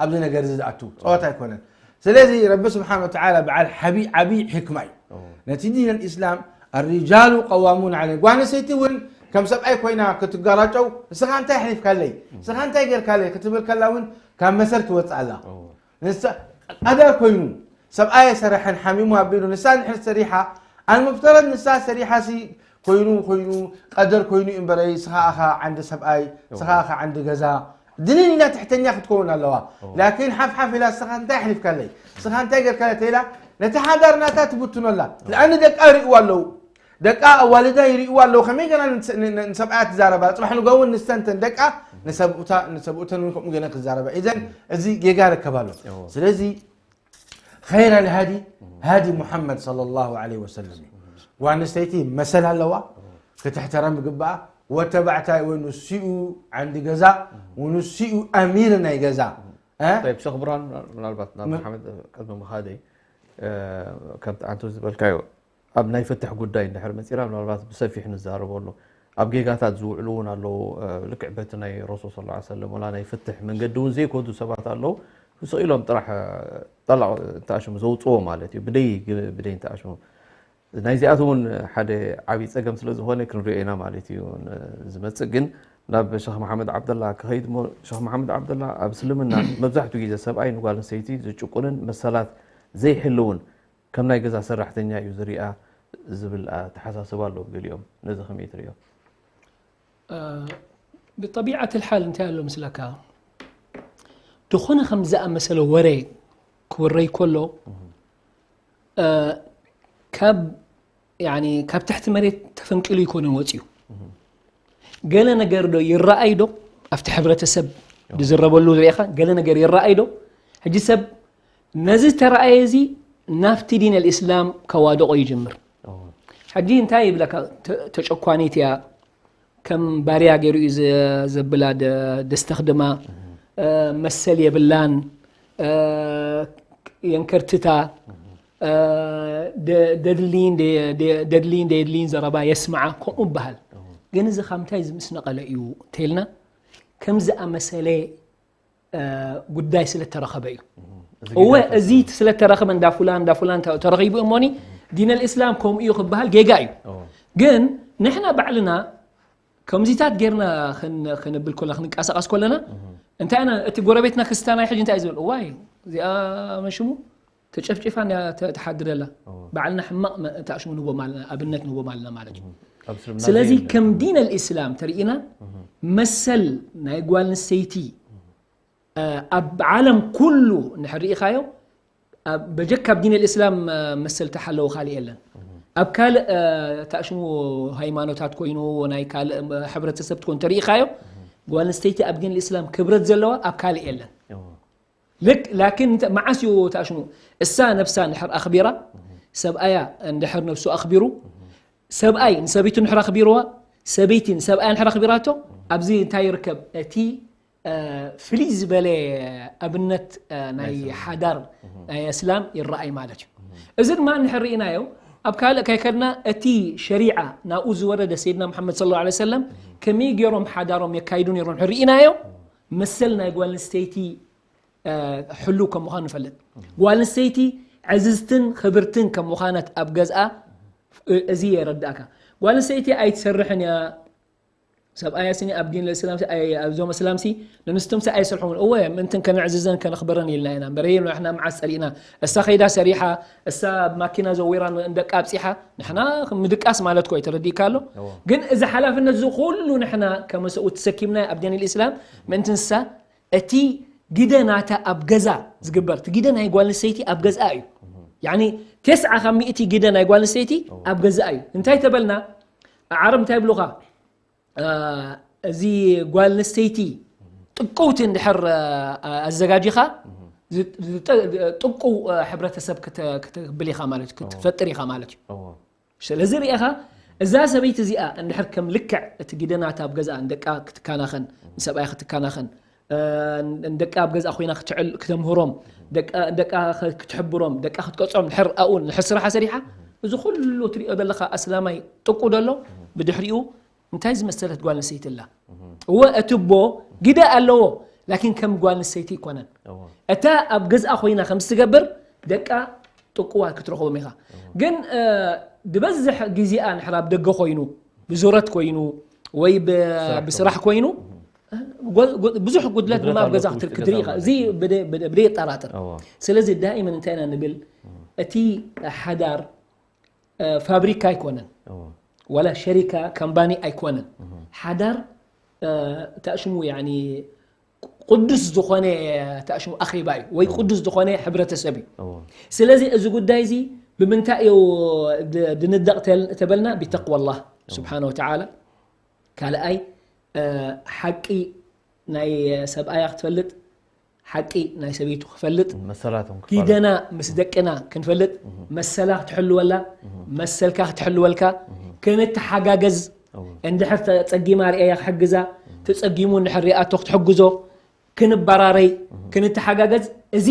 ኣብዚ ነገር እዚ ዝኣቱ ፀወታ ኣይኮነን ስለዚ ረቢ ስብሓን ወተዓላ በዓል ሓቢ ዓብይ ሕክማ እዩ ነቲ ዲን ልእስላም ኣሪጃሉ ቀዋሙን ዓለ ጓል ኣንስተይቲ እውን ከም ሰብኣይ ኮይና ክትጋራጨው እስኻ እንታይ ኣሕሊፍካለይ እስኻ እንታይ ጌርካለይ ክትብል ከላ እውን ካብ መሰር ትወፅእ ኣላ ቀደር ኮይኑ ሰብኣይ ኣይሰረሐን ሓሚሙ ኣቢሉ ንሳ እንድሕር ሰሪሓ ኣልሙፍተረድ ንሳ ሰሪሓ ሲ ኮይኑ ኮይኑ ቀደር ኮይኑ እዩ እምበረይ ስኻ ኣኻ ዓንዲ ሰብኣይ ስኻ ኣኻ ዓንዲ ገዛ ድንን ኢና ትሕተኛ ክትከውን ኣለዋ ላኪን ሓፍሓፍ ኢላ ስኻ እንታይ ኣሕሊፍካለይ ስኻ እንታይ ጌርካለይ ተኢላ ነቲ ሓዳር ናታ ትብትኖ ኣላ ለኣኒ ደቃ ይርእዋ ኣለዉ ደቃ ኣዋልዳ ይርእዋ ኣለዉ ከመይ ገና ንሰብኣያ ትዛረባ ፅባሕ ንጎ እውን ንስተንተን ደቃ ንሰብኡተን እውን ከምኡ ገለ ክዛረባ ኢዘን እዚ ጌጋ ርከብ ኣሎ ስለዚ خير الهدي هدي محمد صلى الله عليه وسلم ጓል ኣንስተይቲ መሰል ኣለዋ ክትሕተረም ግባኣ ወተባዕታይ ወይ ንስኡ ዓንዲ ገዛ ንስኡ ኣሚር ናይ ገዛ ሸክ ብርሃን ምናልባት ናብ ሓመድ ቅድሚ ምኻደይ ከምቲ ኣንቱ ዝበልካዮ ኣብ ናይ ፍትሕ ጉዳይ እንድሕር መፂና ምናልባት ብሰፊሕ ንዛረበሉ ኣብ ጌጋታት ዝውዕሉ እውን ኣለዉ ልክዕ በቲ ናይ ረሱል ስ ሰለም ወላ ናይ ፍትሕ መንገዲ እውን ዘይኮዱ ሰባት ኣለዉ ስቕ ኢሎም ጥራሕ ጠላቕ እንተኣሽሙ ዘውፅዎ ማለት እዩ ብደይ ብደይ እንተኣሽሙ ናይዚኣት እውን ሓደ ዓብዪ ፀገም ስለ ዝኾነ ክንሪኦ ኢና ማለት እዩ ዝመፅእ ግን ናብ ሸኽ መሓመድ ዓብደላ ክኸይድ እሞ፣ ሸኽ መሓመድ ዓብደላ ኣብ እስልምና መብዛሕትኡ ግዜ ሰብኣይ ንጓል ኣንስተይቲ ዝጭቁንን መሰላት ዘይሕልውን ከም ናይ ገዛ ሰራሕተኛ እዩ ዝሪኣ ዝብል ኣተሓሳስባ ኣሎ ገሊኦም። ነዚ ከመይ ትሪኦ? ብጠቢዓት ልሓል እንታይ ኣሎ ምስለካ፣ ዝኾነ ከም ዝኣመሰለ ወረ ክወረይ ከሎ ካብ ያኒ ካብ ትሕቲ መሬት ተፈንቂሉ ይኮነ ወፅዩ። ገለ ነገር ዶ ይረኣይ ዶ ኣብቲ ሕብረተሰብ ዝዝረበሉ ሪኢኻ? ገለ ነገር ይረኣይ ዶ? ሕጂ ሰብ ነዚ ተረኣየ እዚ ናብቲ ዲን ኣልእስላም ከዋደቆ ይጅምር። ሕጂ እንታይ ይብለካ? ተጨኳኒት እያ፣ ከም ባርያ ገይሩ እዩ ዘብላ፣ ደስተኽድማ፣ መሰል የብላን፣ የንከርትታ፣ ደድልይን ደየድልይን ዘረባ የስምዓ፣ ከምኡ ይበሃል። ግን እዚ ካብ ምንታይ ዝምስነቐለ እዩ ተይልና፣ ከም ዝኣመሰለ ጉዳይ ስለተረኸበ እዩ። እወ፣ እዚ ስለተረኸበ እንዳ ፉላን እንዳ ፉላን ተረኺቡ እሞኒ፣ ዲን ኣልእስላም ከምኡ እዩ ክበሃል ጌጋ እዩ። ግን ንሕና ባዕልና ከምዚታት ጌርና ክንብል ኮላ ክንቀሳቀስ ኮለና እንታይ ኢና፣ እቲ ጎረቤትና ክስታናይ ሕጂ እንታይ እዩ ዝብል? እዋይ፣ እዚኣ መሽሙ ተጨፍጭፋ እንድያ ትሓድር ዘላ። ባዕልና ሕማቕ ተኣሽሙ ንቦም ኣለና፣ ኣብነት ንቦም ኣለና ማለት እዩ። ስለዚ ከም ዲን ኣልእስላም ተርኢና መሰል ናይ ጓል ኣንስተይቲ ኣብ ዓለም ኩሉ እንድሕር ርኢኻዮ፣ በጀካ ኣብ ዲን ኣልእስላም መሰል ተሓለወ ካልእ የለን። ኣብ ካልእ ተኣሽሙ ሃይማኖታት ኮይኑ ናይ ካልእ ሕብረተሰብ ትኮን ተርኢኻዮ፣ ጓል ኣንስተይቲ ኣብ ዲን ኣልእስላም ክብረት ዘለዋ ኣብ ካልእ የለን። ልክ ላኪን መዓስ እዩ ተኣሽሙ? እሳ ነብሳ እንድሕር ኣኽቢራ፣ ሰብኣያ እንድሕር ነብሱ ኣኽቢሩ፣ ሰብኣይ ንሰበይቱ እንድሕር ኣኽቢርዋ፣ ሰበይቲ ንሰብኣያ እንድሕር ኣኽቢራቶ፣ ኣብዚ እንታይ ይርከብ? እቲ ፍልይ ዝበለ ኣብነት ናይ ሓዳር ናይ እስላም ይረኣይ ማለት እዩ። እዚ ድማ እንድሕር ርኢናዮ ኣብ ካልእ ከይከድና እቲ ሸሪዓ ናብኡ ዝወረደ ሰይድና መሓመድ ሰለላሁ ዐለይሂ ወሰለም ከመይ ገይሮም ሓዳሮም የካይዱ ነይሮም እንድሕር ርኢናዮ መሰል ናይ ጓል ኣንስተይቲ ሕሉው ከም ምዃኑ ንፈልጥ። ጓል ኣንስተይቲ ዕዝዝትን ክብርትን ከም ምዃነት ኣብ ገዝኣ እዚ የረዳእካ። ጓል ኣንስተይቲ ኣይትሰርሕን እያ፣ ሰብኣያ ስኒ ኣብ ዲን እስላም ኣብዞም እስላም ሲ ንንስቶም ሲ ኣይሰርሑን። እወ ምእንትን ከነዕዝዘን ከነኽብረን ኢልና ኢና እምበር ንሕና መዓስ ጸሊእና? እሳ ከይዳ ሰሪሓ፣ እሳ ኣብ ማኪና ዘዊራ ንደቃ ኣብጺሓ፣ ንሕና ምድቃስ ማለት ኮይ ተረዲእካ ኣሎ። ግን እዚ ሓላፍነት እዚ ኩሉ ንሕና ከመሰኡ ተሰኪምና ኣብ ዲን እስላም ምእንቲ ንሳ እቲ ግደ ናታ ኣብ ገዛ ዝግበር፣ እቲ ግደ ናይ ጓል ኣንስተይቲ ኣብ ገዝኣ እዩ። ያኒ ተስዓ ካብ ሚእቲ ግደ ናይ ጓል ኣንስተይቲ ኣብ ገዝኣ እዩ። እንታይ ተበልና? ዓረብ እንታይ ይብሉኻ? እዚ ጓል ኣንስተይቲ ጥቁውቲ እንድሕር ኣዘጋጂኻ ጥቁው ሕብረተሰብ ክትብል ኢኻ ማለት እዩ፣ ክትፈጥር ኢኻ ማለት እዩ። ስለዚ ርኢኻ እዛ ሰበይቲ እዚኣ እንድሕር ከም ልክዕ እቲ ግደናታ ኣብ ገዛ ንደቃ ክትካናኸን ንሰብኣያ ክትካናኸን ንደቃ ኣብ ገዛ ኮይና ክትዕል ክተምህሮም ደቃ ክትሕብሮም ደቃ ክትቀፅዖም ድሕር ኣብኡ ንድሕር ስራሓ ሰሪሓ እዚ ኩሉ ትሪኦ ዘለኻ ኣስላማይ ጥቁ ደሎ ብድሕሪኡ እንታይ ዝመሰለት ጓል ኣንስተይቲ ኣላ። እወ እቲ ኣቦ ግደ ኣለዎ ላኪን ከም ጓል ኣንስተይቲ ኣይኮነን። እታ ኣብ ገዝኣ ኮይና ከም ዝትገብር ደቃ ጥቁዋ ክትረኽቦም ኢኻ። ግን ዝበዝሕ ግዜኣ ንሕር ኣብ ደገ ኮይኑ ብዙረት ኮይኑ ወይ ብስራሕ ኮይኑ ብዙሕ ጉድለት ድማ ኣብ ገዛ ክትርኢ ኢኻ። እዚ ብደ የጠራጥር። ስለዚ ዳኢመን እንታይ ኢና ንብል እቲ ሓዳር ፋብሪካ ኣይኮነን፣ ዋላ ሸሪካ ካምባኒ ኣይኮነን። ሓዳር ተእሽሙ ያኒ ቅዱስ ዝኾነ ተእሽሙ ኣኼባ እዩ ወይ ቅዱስ ዝኾነ ሕብረተሰብ እዩ። ስለዚ እዚ ጉዳይ እዚ ብምንታይ እዩ ድንደቕ ተበልና? ቢተቅዋ ላህ ስብሓነ ወተዓላ። ካልኣይ ሓቂ ናይ ሰብኣያ ክትፈልጥ ሓቂ ናይ ሰበይቱ ክፈልጥ መሰላቶም ክፋለጡ። ጊደና ምስ ደቅና ክንፈልጥ መሰላ ክትሕልወላ መሰልካ ክትሕልወልካ ክንተሓጋገዝ እወ። እንድሕር ተጸጊማ ርእያ ክሕግዛ ተጸጊሙ እንድሕር ሪኣቶ ክትሕግዞ ክንበራረይ ክንተሓጋገዝ እዚ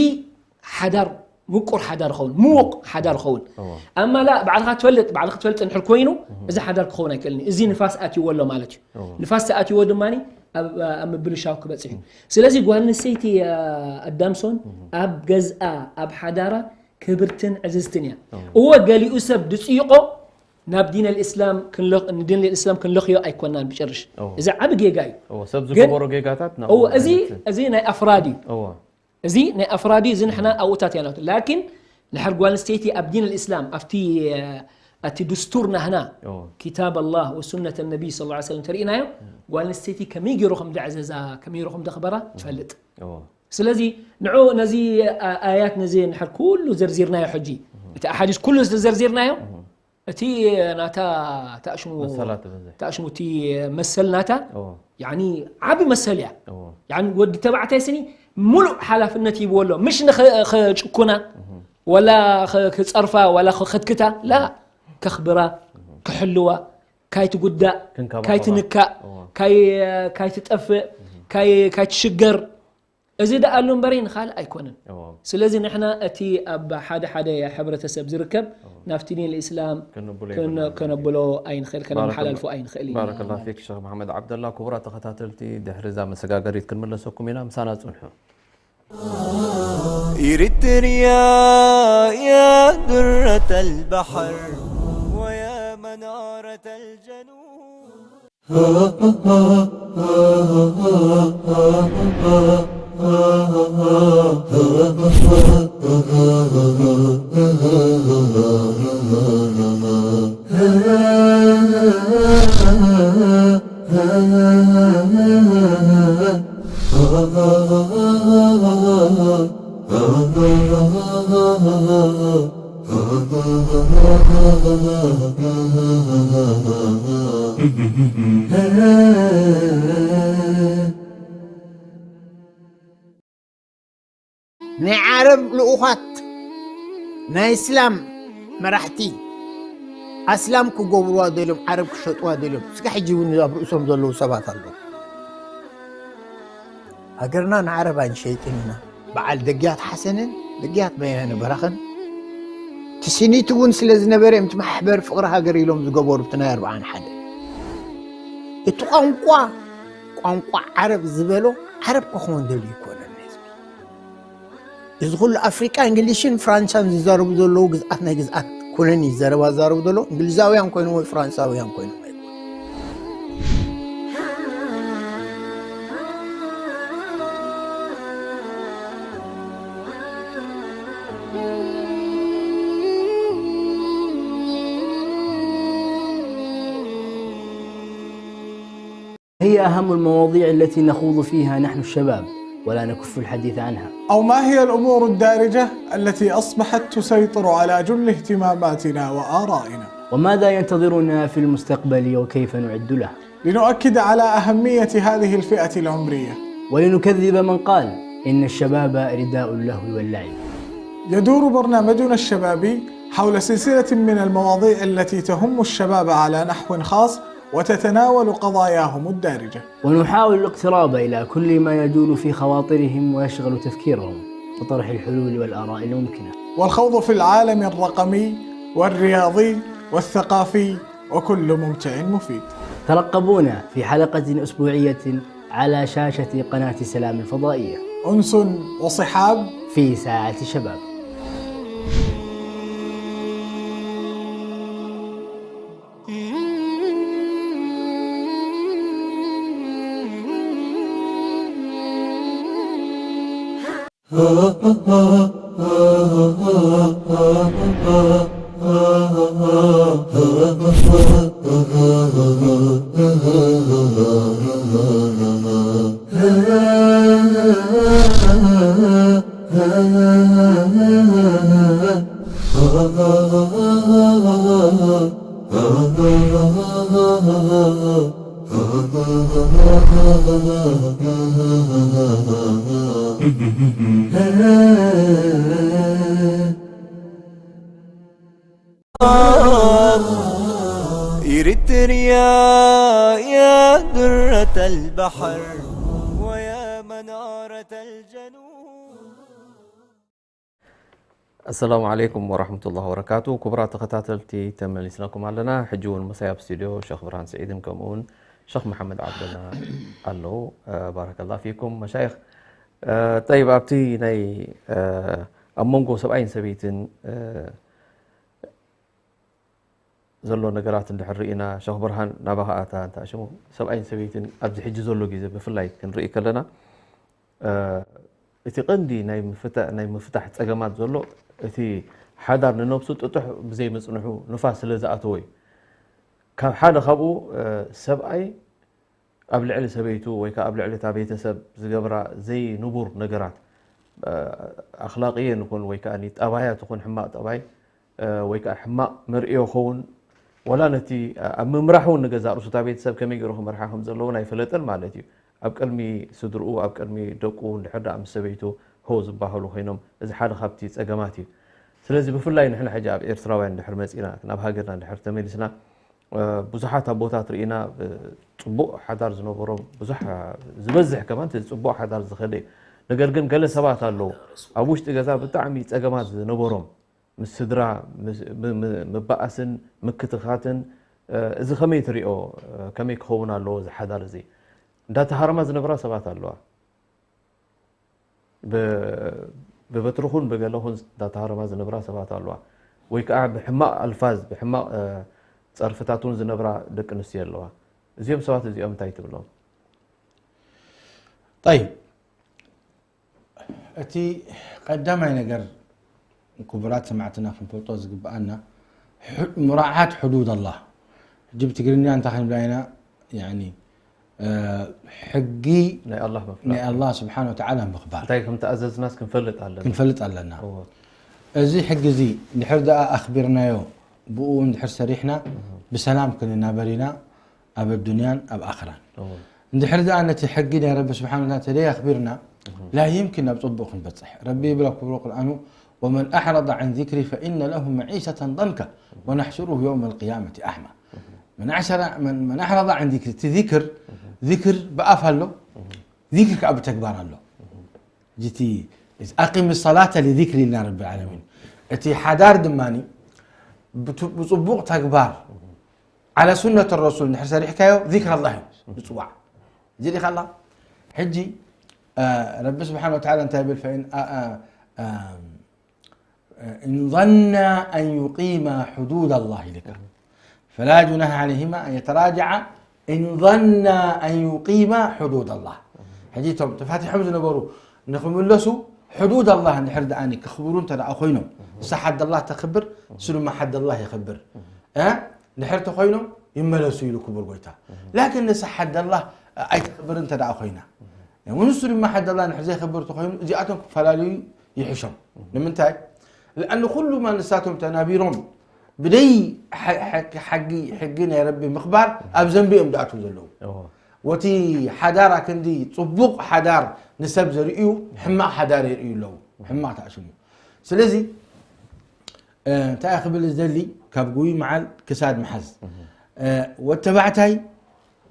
ሓዳር ምቁር ሓዳር ኸውን ምውቕ ሓዳር ኸውን እወ። ኣማ ላ ባዕልኻ ትፈልጥ ባዕልኻ ትፈልጥ እንድሕር ኮይኑ እዚ ሓዳር ክኸውን ኣይክእልን እዩ። እዚ ንፋስ ኣትይዎ ኣሎ ማለት እዩ። ንፋስ ተኣትይዎ ድማ ኣብ ምብልሻው ክበፅሕ እዩ። ስለዚ ጓል ኣንስተይቲ ኣዳምሶን ኣብ ገዝኣ ኣብ ሓዳራ ክብርትን ዕዝዝትን እያ። እወ ገሊኡ ሰብ ድፅይቆ ናብ ዲን ኣልእስላም ክንለኽ ንዲን ኣልእስላም ክንለኽዮ ኣይኮናን ብጭርሽ። እዎ። እዚ ዓቢ ጌጋ እዩ። እዎ፣ ሰብ ዝገበሮ ጌጋታት ናብኡ እዎ፣ እዚ ዓይነት- እዚ ናይ ኣፍራድ እዩ። እዎ። እዚ ናይ ኣፍራድ እዩ። እዚ ንሕና ኣብኡታት ያናቱ ላኪን ንሕር ጓል ኣንስተይቲ ኣብ ዲን ኣልእስላም ኣብቲ እ፣ እቲ ድስቱር ናህና እዎ። ኪታብ ኣላህ ወሱነት ነቢይ ስ ሰለም ተርእናዮ። ጓል ኣንስተይቲ ከመይ ገይሩ ከም ደዕዘዛ ከመይ ገይሩ ከም ደኽበራ ትፈልጥ። እዎ። ስለዚ ንዑ ነዚ ኣ- ኣያት ነዚ ንሕር ኩሉ ዘርዚርናዮ ሕጂ እቲ ኣሓዲስ ኩሉ ዘርዚርናዮ እቲ ናታ ታእሽሙ መሰላት በዝሕ። ታእሽሙ እቲ መሰል ናታ እዎ። ያኒ ዓቢ መሰል እያ። እዎ። ያኒ ወዲ ተባዕታይ ስኒ ሙሉእ ሓላፍነት ይብዎ ኣሎ ምሽ ንኸ- ኸጭኩና ወላ ኸ- ክጸርፋ ወላ ኸኸትክታ ላ ከኽብራ ክሕልዋ ካይትጉዳእ ክንከባኸባ። ካይትንካእ እዎ። ካይ- ካይትጠፍእ ካይ- ካይትሽገር እዚ ደኣ ኣሎ እምበረይ ንኻልእ ኣይኮነን። እዎ። ስለዚ ንሕና እቲ ኣብ ሓደ ሓደ ሕብረተሰብ ዝርከብ ናብቲ ዲን ልእስላም ክንብሎ ክን- የብልናን። ከነብሎ ኣይንኽእል ከነመሓላልፎ ኣይንኽእል ኢና ባረከላ ማለት እዩ። ፊክ ሸኽ መሓመድ ዓብደላ። ክቡራት ተኸታተልቲ ድሕሪ እዛ መሰጋገሪት ክንምለሰኩም ኢና፣ ምሳና ጽንሑ። إريتريا يا درة البحر ويا منارة الجنوب. ናይ ዓረብ ልኡኻት ናይ እስላም መራሕቲ ኣስላም ክገብርዋ ደልዮም ዓረብ ክሸጥዋ ደልዮም እስከ ሕጂ እውን ኣብ ርእሶም ዘለዉ ሰባት ኣለዉ። ሃገርና ንዓረብ ኣይንሸይጥን ኢና። በዓል ደግያት ሓሰንን ደግያት በያነ በራኸን ትስኒት እውን ስለ ዝነበረ እዮም እቲ ማሕበር ፍቕሪ ሃገር ኢሎም ዝገበሩ እቲ ናይ ኣርብዓን ሓደ። እቲ ቋንቋ ቋንቋ ዓረብ ዝበሎ ዓረብ ክኸውን ደልዩ ይኮነን ህዝቢ። እዚ ኩሉ ኣፍሪቃ እንግሊሽን ፍራንሳን ዝዛረቡ ዘለዉ ግዝኣት ናይ ግዝኣት ኮሎኒ ዘረባ ዝዛረቡ ዘለዉ እንግሊዛውያን ኮይኖም ወይ ፍራንሳውያን ኮይኖም ኣይኮኑን። هي أهم المواضيع التي نخوض فيها نحن الشباب ولا نكف الحديث عنها. أو ما هي الأمور الدارجة التي أصبحت تسيطر على جل اهتماماتنا وآرائنا؟ وماذا ينتظرنا في المستقبل وكيف نعد له؟ لنؤكد على أهمية هذه الفئة العمرية. ولنكذب من قال إن الشباب رداء اللهو واللعب. يدور برنامجنا الشبابي حول سلسلة من المواضيع التي تهم الشباب على نحو خاص وتتناول قضاياهم الدارجة. ونحاول الاقتراب إلى كل ما يجول في خواطرهم ويشغل تفكيرهم وطرح الحلول والآراء الممكنة. والخوض في العالم الرقمي والرياضي والثقافي وكل ممتع مفيد. ترقبونا في حلقة أسبوعية على شاشة قناة سلام الفضائية. أنس وصحاب في ساعة شباب. إريتريا يا درة البحر ويا منارة الجنوب. ኣሰላሙ ዓለይኩም ወራሕመቱላሂ ወበረካቱ። ክቡራት ተኸታተልቲ፣ ተመሊስናኩም ኣለና። ሕጂ እውን ምሳይ ኣብ ስቱድዮ ሸኽ ብርሃን ስዒድን ከምኡ እውን ሸኽ መሓመድ ዓብደላ ኣለዉ። እ፣ ባረከላ ፊኩም መሻይኽ። እ፣ ጠይብ፣ ኣብቲ ናይ፣ እ፣ ኣብ መንጎ ሰብኣይን ሰበይትን፣ እ፣ ዘሎ ነገራት እንድሕር ርኢና፣ ሸኽ ብርሃን፣ ናባኻ ኣታ እንተ ኣሽሙ፣ ሰብኣይን ሰበይትን ኣብዚ ሕጂ ዘሎ ግዜ ብፍላይ ክንርኢ ከለና፣ እ፣ እቲ ቀንዲ ናይ ምፍታ-፣ ናይ ምፍታሕ ጸገማት ዘሎ፣ እቲ ሓዳር ንነብሱ ጥጡሕ ብዘይ ምጽንሑ፣ ንፋስ ስለ ዝኣተዎ እዩ። ካብ ሓደ ካብኡ፣ እ፣ ሰብኣይ ኣብ ልዕሊ ሰበይቱ ወይ ከኣ ኣብ ልዕሊ እታ ቤተሰብ ዝገብራ ዘይንቡር ነገራት፣ እ፣ ኣኽላቕየን ይኹን ወይ ከኣ ጠባያ ትኹን ሕማቕ ጠባይ፣ እ፣ ወይ ከኣ ሕማቕ መርእዮ ኸውን፣ ወላ ነቲ ኣብ ምምራሕ እውን ንገዛእ ርእሱ እታ ቤተሰብ ከመይ ገይሩ ክመርሓ ከም ዘለዎ እውን ኣይፈለጠን ማለት እዩ። ኣብ ቅድሚ ስድርኡ፣ ኣብ ቅድሚ ደቁ እንድሕር ደኣ ምስ ሰበይቱ ሆ ዝበሃሉ ኮይኖም፣ እዚ ሓደ ካብቲ ጸገማት እዩ። ስለዚ ብፍላይ ንሕና ሕጂ ኣብ ኤርትራውያን እንድሕር መጺና፣ ናብ ሃገርና እንድሕር ተመሊስና፣ እ፣ ብዙሓት ኣቦታት ርኢና፣ እ፣ ጽቡቕ ሓዳር ዝነበሮም፣ ብዙሕ፣ ዝበዝሕ ከማን እቲ ጽቡቕ ሓዳር ዝኸደ እዩ። ነገር ግን ገለ ሰባት ኣለዉ፣ ኣብ ውሽጢ ገዛ ብጣዕሚ ጸገማት ዝነበሮም፣ ምስ ስድራ ምስ-፣ ም-፣ ም-፣ ምበኣስን ምክትኻትን፣ እ፣ እዚ ከመይ ትሪኦ? እ፣ ከመይ ክኸውን ኣለዎ እዚ ሓዳር እዚ? እንዳተሃረማ ዝነብራ ሰባት ኣለዋ። ብ-፣ ብበትሪ ኹን ብገለ ኹን እንዳተሃረማ ዝነብራ ሰባት ኣለዋ። ወይ ከኣ ብሕማቕ ኣልፋዝ፣ ብሕማቕ፣ እ፣ ጸርፍታት እውን ዝነብራ ደቂ ኣንስትዮ ኣለዋ። እዚኦም ሰባት እዚኦም እንታይ ትብሎም? ጠይብ፣ እቲ ቀዳማይ ነገር ክቡራት ሰማዕትና ክንፈልጦ ዝግብኣና፣ ሑ-፣ ሙራዓት ሕዱድ ኣላህ። ሕጂ ብትግርኛ እንታይ ክንብላ ኢና? ያኒ፣ እ፣ ሕጊ ናይ ኣላህ ምፍላጥ። ናይ ኣላህ ስብሓን ወተዓላ ምኽባር እንታይ ከም ተኣዘዝናስ ክንፈልጥ ኣለና። ክንፈልጥ ኣለና። እዎ። እዚ ሕጊ እዚ እንድሕር ደኣ ኣኽቢርናዮ፣ ብኡ እንድሕር ሰሪሕና፣ ብሰላም ክንናበር ኢና ኣብ ኣዱንያን ኣብ ኣኽራን። እዎ። እንድሕር ደኣ ነቲ ሕጊ ናይ ረቢ ስብሓን ወተዓላ ተደይ ኣኽቢርና፣ ላ ይምኪን ናብ ጽቡቕ ክንበጽሕ። ረቢ ይብል ኣብ ክብሮ ቁርኣኑ፣ "ወመን ኣዕረض ዐን ዚክሪ ፈኢነ ለሁ መዒሸተን ضንካ ወነሕሽሩሁ የውመ ልቅያመቲ ኣዕማ." መን ኣዕሸረ-፣ መን፣ መን ኣዕረض ዐን ዚክሪ፣ እቲ ዚክር፣ ዚክር ብኣፍ ኣሎ፣ ዚክር ከኣ ብተግባር ኣሎ። ሕጂ እቲ ኣቂም ሰላተ ሊዚክሪ ኢልና ረቢ ዓለሚን። እቲ ሓዳር ድማ ብቱ-፣ ብጽቡቕ ተግባር ዓላ ሱነት ረሱል እንድሕር ሰሪሕካዮ ዚክር ኣላህ እዩ ዝጽዋዕ። እዚ ዲኻ ኣላ? ሕጂ፣ አ፣ ረቢ ስብሓን ወተዓላ እንታይ ይብል? ፈኢን፣ አ፣ አ፣ አ፣ إن ظنا أن يقيما حدود الله لك فلا جناح عليهما أن يتراجعا إن ظنا أن يقيما حدود الله። ሕጂ እቶም ተፋቲሖም ዝነበሩ ንኽምለሱ ሕዱድ ኣላህ እንድሕር ደኣ ከኽብሩ እንተ ደኣ ኮይኖም፣ ንሳ ሓድ ኣላህ ተኽብር፣ እሱ ድማ ሓድ ኣላህ የኽብር። እ? እንድሕር ተኾይኖም ይመለሱ ኢሉ ክቡር ጎይታ። ላኪን ንሳ ሓድ ኣላህ ኣይተኽብር እንተ ደኣ ኮይና፣ ንሱ ድማ ሓድ ኣላህ እንድሕር ዘይኽብር ተኾይኑ፣ እዚኣቶም ክፈላለዩ ይሕሾም። ንምንታይ? ለኣን ኩሉ ማ ንሳቶም ተናቢሮም ብደይ ሓ-፣ ሓ-፣ ሓጊ፣ ሕጊ ናይ ረቢ ምኽባር ኣብ ዘንቢ እዮም ዝኣትዉ ዘለዉ። እዎ። ወቲ ሓዳር ኣክንዲ ጽቡቕ ሓዳር ንሰብ ዘርእዩ ሕማቕ ሓዳር የርእዩ ኣለዉ። ሕማቕ ተኣሽሙ። ስለዚ፣ እ፣ እንታይ ክብል ዝደሊ፣ ካብ ጉይ መዓል ክሳድ መሓዝ። እ፣ ወተባዕታይ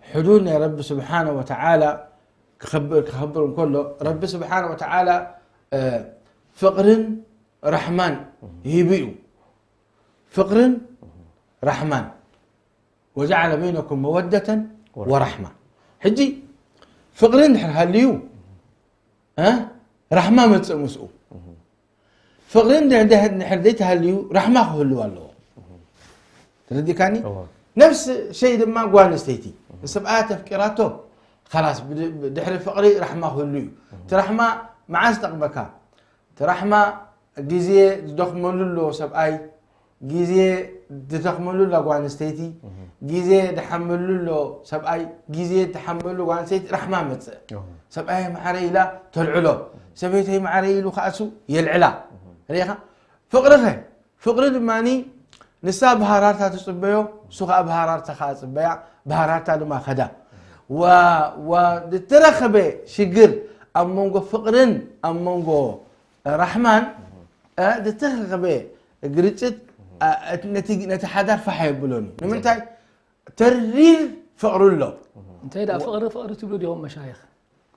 ሕዱድ ናይ ረቢ ስብሓነ ወተዓላ ክኸብር፣ ክኸብር እንከሎ፣ ረቢ ስብሓነ ወተዓላ፣ እ፣ ፍቕርን ራሕማን ሂቡ እዩ። ፍቕርን ራሕማን። "ወጀዓለ በይነኩም መወደተን ወራሕማ." ሕጂ ፍቕሪ እንድሕር ሃልዩ፣ እ፣ ራሕማ መጽእ ምስኡ። ፍቕሪ እንድሕር፣ እንድሕር ዘይተሃልዩ፣ ራሕማ ክህልው ኣለዎ። ተረዲእካኒ? እዎ። ነፍሲ ሸይ ድማ ጓል ኣንስተይቲ ንሰብኣያ ተፍቂራቶ፣ ኸላስ፣ ብድ-፣ ድሕሪ ፍቕሪ ራሕማ ክህሉ እዩ። እቲ ራሕማ መዓስ ጠቕመካ? እቲ ራሕማ ግዜ ዝደኽመሉ ኣሎ ሰብኣይ፣ ግዜ ዝደኽመሉ ኣሎ ጓል ኣንስተይቲ፣ ግዜ ዝሓመሉ ኣሎ ሰብኣይ፣ ግዜ ዝሓመሉ ጓል ኣንስተይቲ ራሕማ መጽእ። እዎ። ሰብኣይ መዓረይ ኢላ ተልዕሎ፣ ሰበይተይ መዓረይ ኢሉ ከኣሱ የልዕላ። ርኢኻ? ፍቕሪ ኸ? ፍቕሪ ድማኒ ንሳ ብሃራርታ ትጽበዮ፣ እሱ ኸኣ ብሃራርታ ኸኣ ጽበያ፣ ብሃራርታ ድማ ኸዳ። ወ-፣ ወ-፣ ዝተረኸበ ሽግር ኣብ መንጎ ፍቕርን ኣብ መንጎ ራሕማን፣ እ፣ ዝተረኸበ ግርጭት፣ እ፣ ነቲ፣ ነቲ ሓዳር ፋሕ የብሎን እዩ። ንምንታይ? ተሪር ፍቕሪ ኣሎ። እንታይ ደኣ ፍቕሪ ፍቕሪ ትብሉ ዲኹም መሻይኽ?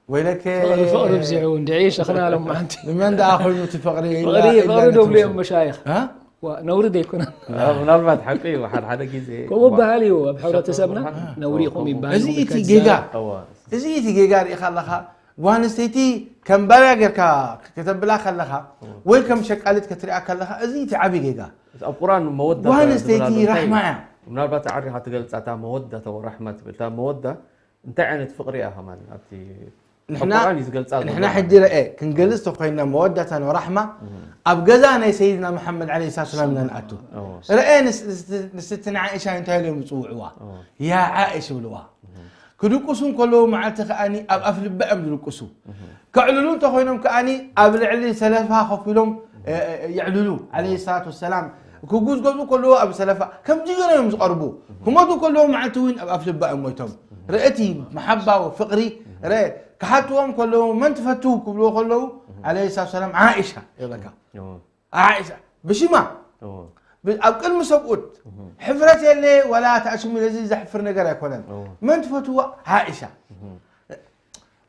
ወይለከ ፍቕሪ ፍቕሪ ብዚሑ እንድዒ ሸኽና ሎም ሓንቲ ንመን ደኣ ኮይኑ እቲ ፍቕሪ ኢላ፣ ፍቕሪ ኢላ ፍቕሪ ነቲ ደብሉ እዮም ምስል። መሻይኽ። እ? ዋ፣ ነውሪ ደይኮነን። አ፣ ምናልባት ሓቂ እዩ፣ ሓደ ሓደ ግዜ ከምኡ በሃል እዩ ኣብ ሕብረተሰብና። ሸኽ ብርሃን። ነውሪ ኢኹም ይበሃል እዚ እዩ እቲ ከዛ- ጌጋ፣ እዋ። እዚ እቲ ጌጋ ርኢኻ ኣለኻ። ጓል ኣንስተይቲ ከም ባርያ ጌርካ ከተብላ ከለኻ ወይ ከም ሸቃሊት ከትሪኣ ከለኻ፣ እዚ እቲ ዓቢ ጌጋ። ኣብ ቁርኣን መወዳ ጓል ዝብል ኣንስተይቲ ኣሎ፣ እንታይ ራሕማ እዩ? እያ። ምናልባት ኣዕሪኻ ትገልጻ እታ መወዳተ ወራሕማ ትብል። እታ መወዳ እንታይ ዓይነት ፍቕሪ እያ ከማን ኣብቲ ኣብ ንሕና ቁርኣን እዩ ዝገልጻ ዘሎ ንሕና ማለት ሕጂ እዩ። ረኤ ክንገልጽ ተኮይና መወዳታን ወራሕማ ኣብ ገዛ ናይ ሰይድና መሓመድ ዓለይሂ ሰላቱ ሰላም ኢና ንኣቱ። እዎ። ረኤ ንስ- ንስ- ንስቲ ንዓኢሻ እንታይ ኢሎም ይጽውዕዋ? እዎ። ያ ዓኢሽ ይብልዋ። ክድቅሱ እንከለዉ መዓልቲ ከኣኒ ኣብ ኣፍ ልባ እዮም ዝድቅሱ። ከዕልሉ እንተኮይኖም ከኣኒ ኣብ ልዕሊ ሰለፋ ኮፍ ኢሎም እ፣ እ፣ የዕልሉ ዓለይሂ ሰላቱ ወሰላም። ክጉዝጎዙ ከለዉ ኣብ ሰለፋ ከምዚ ገይሮም እዮም ዝቐርቡ። ክሞቱ ከለዉ መዓልቲ እውን ኣብ ኣፍ ልባ እዮም ሞይቶም። ርእቲ መሓባዊ ፍቕሪ ረ ክሓትዎም ከለዉ መን ትፈቱ ክብልዎ ከለዉ ዓለይሂ ሰላቱ ወሰላም ዓኢሻ ይብለካ። እዎ። ዓኢሻ ብሽማ እዎ። ብ- ኣብ ቅድሚ ሰብኡት ሕፍረት የለ ወላ ተኣሽሙ ለዚ ዘሕፍር ነገር ኣይኮነን። እዎ። መን ትፈትዋ? ዓኢሻ።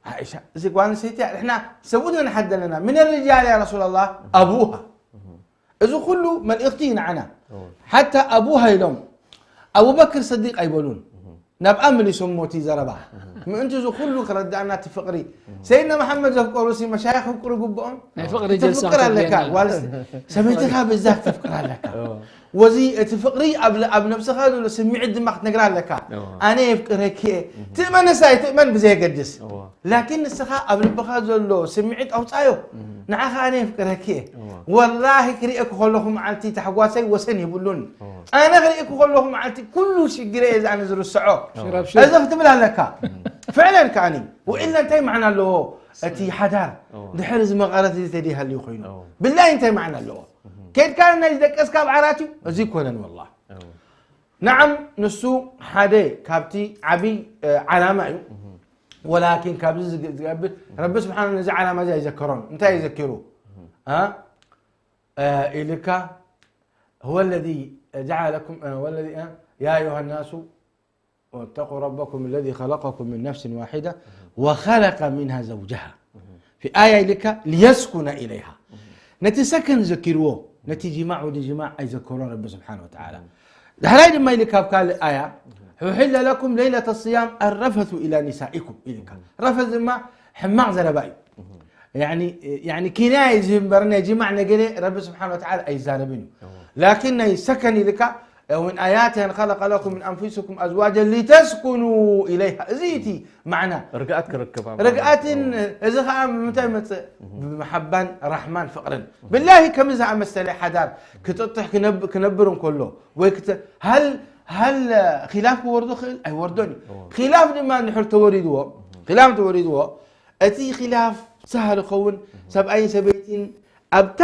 ዓኢሻ እዚ ጓል ኣንስተይቲ ንሕና ሰብኡት ንሓት ዘለና ምን ርጃል ያ ረሱላላህ ኣቡሃ። እዚ ኩሉ መልእኽቲ እዩ ንዓና። ሓታ ኣቡሃ ኢሎም ኣቡበክር ሰዲቅ ኣይበሉን። ናብኣ መሊሶም ሞቲ ዘረባ ምእንቲ እዚ ኩሉ ክረዳእና እቲ ፍቕሪ ሰይድና መሓመድ ዘፍቀሩ ሲ መሻይኽ ክፍቅሩ ግብኦም። ናይ ፍቕሪ እቲ ጀልሳ ፍቅር ኣለካ ክትገብር ጓል ሰበይትኻ ብዛት ተፍቅር ኣለካ። ወዚ እቲ ፍቅሪ ኣብ ኣብ ነብስኻ ዘሎ ስምዒት ድማ ክትነግራ ኣለካ። እዎ። ኣነ የፍቅረኪ እየ ትእመንስ ኣይትእመን ብዘየገድስ እዎ። ላኪን ንስኻ ኣብ ልብኻ ዘሎ ስምዒት ኣውፃዮ። ንዓኻ ኣነ የፍቅረኪ እየ እዎ። ወላሂ ክርእየኪ ከለኹ መዓልቲ ታሕጓሰይ ወሰን የብሉን። ኣነ ክርእየኪ ከለኹ መዓልቲ ኩሉ ሽግረ እየ ዝኣነ ዝርስዖ። ሽራብ ሽር እዚ ክትብል ኣለካ ፍዕለን ከኣኒ ወኢላ እንታይ መዓና ኣለዎ? እቲ ሓዳር ድሕሪ እዚ መቐረት እዚ ተደይሃልዩ ኮይኑ እዎ። ብላይ እንታይ መዓና ኣለዎ? ከድካ ናይ ዝደቀስካ ኣብ ዓራት እዩ እዚ ይኮነን ወላ እዎ። نعم ንሱ ሓደ ካብቲ ዓብይ ዓላማ እዩ ولكن ካብዚ ዝገብር ረቢ ስብሓን ነዚ ዓላማ እዚ ኣይዘከሮን እንታይ ይዘኪሩ ኢልካ هو الذي جعلكم هو الذي يا أيها الناس اتقوا ربكم الذي خلقكم من نفس واحدة وخلق منها زوجها في آية لك ليسكن إليها ነቲ ሰከን ዘኪርዎ ነቲ ጅማዕ ወዲ ጅማዕ ኣይዘከሮን ረቢ ስብሓን ወተዓላ ዳሕራይ ድማ ኢልካ ኣብ ካልእ ኣያ أحل لكم ليلة الصيام الرفث إلى نسائكم ኢልካ ረፈት ድማ ሕማቕ ዘረባ እዩ يعني يعني كناية ዝህብ እምበር ናይ ጅማዕ ነገለ ረቢ ስብሓን ወተዓላ ኣይዛረብን እዩ ላኪን ናይ ሰከን ኢልካ ومن آياته أن خلق لكم من أنفسكم أزواجا لتسكنوا إليها እዚ እቲ ማዕና ርግኣት ክረክብ ኣብ ርግኣትን እዚ ከዓ ብምንታይ መፅእ ብመሓባን ራሕማን ፍቕርን ብላሂ ከምዚ ዝኣመሰለ ሓዳር ክጥጥሕ ክነብ- ክነብር እንከሎ ወይ ክተ- ሃል ሃል ኪላፍ ክወርዶ ክእል ኣይወርዶን እዩ ኪላፍ ድማ እንድሕር ተወሪድዎ ኪላፍ ተወሪድዎ እቲ ኪላፍ ሳህል ኸውን ሰብኣይን ሰበይትን ኣብታ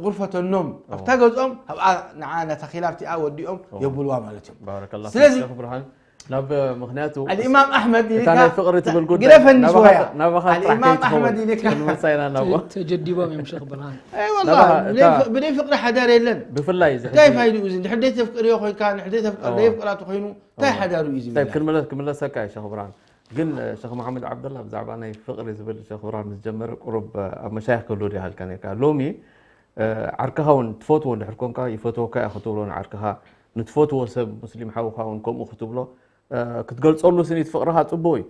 غرفة النوم ኣብታ ገዝኦም ኣብኣ ንዓ ነታ ኪላፍ እቲኣ ወዲኦም የብልዋ ማለት እዮም ባረከላ ስለዚ- ፊክ ሸኽ ብርሃን ናብ ምክንያቱ الإمام أحمد እታ ናይ ፍቕሪ ትብል ጉዳይ ግደፈኒ ናባኻ- شوية ናባኻ ጥራሕ الإمام ከይትኸውን أحمد ኢልካ ክንመልሳ ኢና ናብኡ ተጀዲቦም እዮም ሸኽ ብርሃን أي والله ናባኻ ብደይ እታ- ፍ- ብደይ ፍቅሪ ሓዳር የለን ብፍላይ እዚ እንታይ ሕጂ- ፋይድኡ እዚ እንድሕር ደይ ተፍቅርዮ ኮይንካ እንድሕር ደይ ተፍቅር እዎ። ደይ ፍቅራ ተኮይኑ እንታይ ሓዳሩ እዩ እዚ طيب ክንመለስ ክምለሰካ እዩ ሸኽ ብርሃን ግን እ፣ ሸኽ መሓመድ ዓብደላ ብዛዕባ ናይ ፍቕሪ ዝብል ሸኽ ብርሃን ምስ ጀመረ ቁሩብ እ፣ ኣብ መሻይኽ ክህሉ ዲሃልካ ነርካ ሎሚ እ፣ ዓርክኻ እውን ትፈትዎ እንድሕር ኮንካ ይፈትወካ እየ ክትብሎ ንዓርክኻ ንትፈትዎ ሰብ ሙስሊም ሓውኻ እውን ከምኡ ክትብሎ እ፣ ክትገልፀሉ ስኒት ፍቕርኻ ፅቡቅ እዩ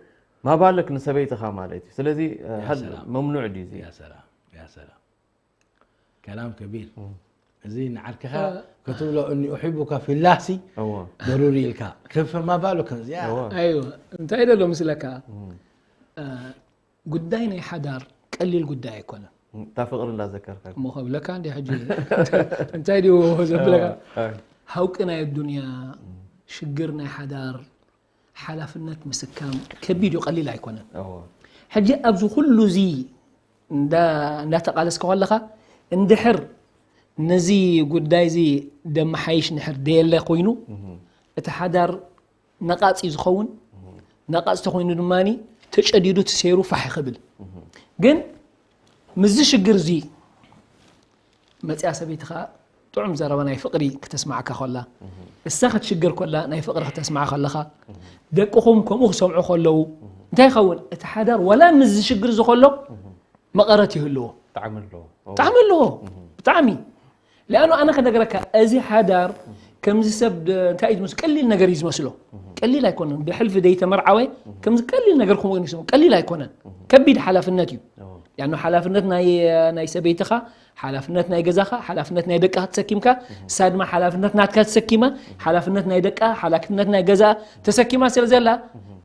ማባለክ ንሰበይትኻ ማለት እዩ ስለዚ እ፣ ያ ሀል ሰላም። መምኑዕ ድዩ እዚ يا سلام يا سلام كلام كبير እዚ ንዓርክኻ ክትብሎ እኒ أحبك في الله ሲ እዎ ضروري ኢልካ ከፈ ማባሉ ከምዚኣ እዎ ኣይወ እንታይ ደሎ ምስለካ እ፣ ጉዳይ ናይ ሓዳር ቀሊል ጉዳይ ኣይኮነን እታ ፍቕሪ እንዳዘከርካ እሞ ከብለካ እንዲ ሕጂ እንታይ ድዩ ዘብለካ እ፣ ሃውቂ ናይ ኣዱንያ ሽግር ናይ ሓዳር ሓላፍነት ምስካም ከቢድ እዩ ቀሊል ኣይኮነን እዎ ሕጂ ኣብዚ ኩሉ እዚ እንዳ- እንዳተቃለስካ ከለካ እንድሕር ነዚ ጉዳይ እዚ ደመሓይሽ ንሕር ደየለ ኮይኑ እቲ ሓዳር ነቃፂ ዝኸውን ነቃፂ ተኮይኑ ድማ ተጨዲዱ ትሰይሩ ፋሕ ክብል ግን ምስዚ ሽግር እዚ መፅያ ሰበይትኻ ጥዑም ዘረባ ናይ ፍቅሪ ክተስማዓካ ከላ እሳ ክትሽገር ከላ ናይ ፍቅሪ ክተስማዓ ከለኻ ደቅኹም ከምኡ ክሰምዑ ከለዉ እንታይ ይኸውን እቲ ሓዳር ወላ ምስዚ ሽግር እዚ ከሎ መቐረት ይህልዎ ጣዕሚ ኣለዎ ጣዕሚ ኣለዎ ብጣዕሚ ሊኣኑ ኣነ ከነገረካ እዚ ሓዳር ከምዚ ሰብ እንታይ እዩ ዝመስሎ ቀሊል ነገር እዩ ዝመስሎ ቀሊል ኣይኮነን ብሕልፊ ደይተመርዓወ ከምዚ ቀሊል ነገር ከምኡ ይስሞ ቀሊል ኣይኮነን ከቢድ ሓላፍነት እዩ ያኑ ሓላፍነት ናይ ናይ ሰበይትኻ፣ ሓላፍነት ናይ ገዛኻ፣ ሓላፍነት ናይ ደቃ ተሰኪምካ፣ እሳ ድማ ሓላፍነት ናትካ ተሰኪማ፣ ሓላፍነት ናይ ደቃ፣ ሓላፍነት ናይ ገዛ ተሰኪማ ስለ ዘላ፣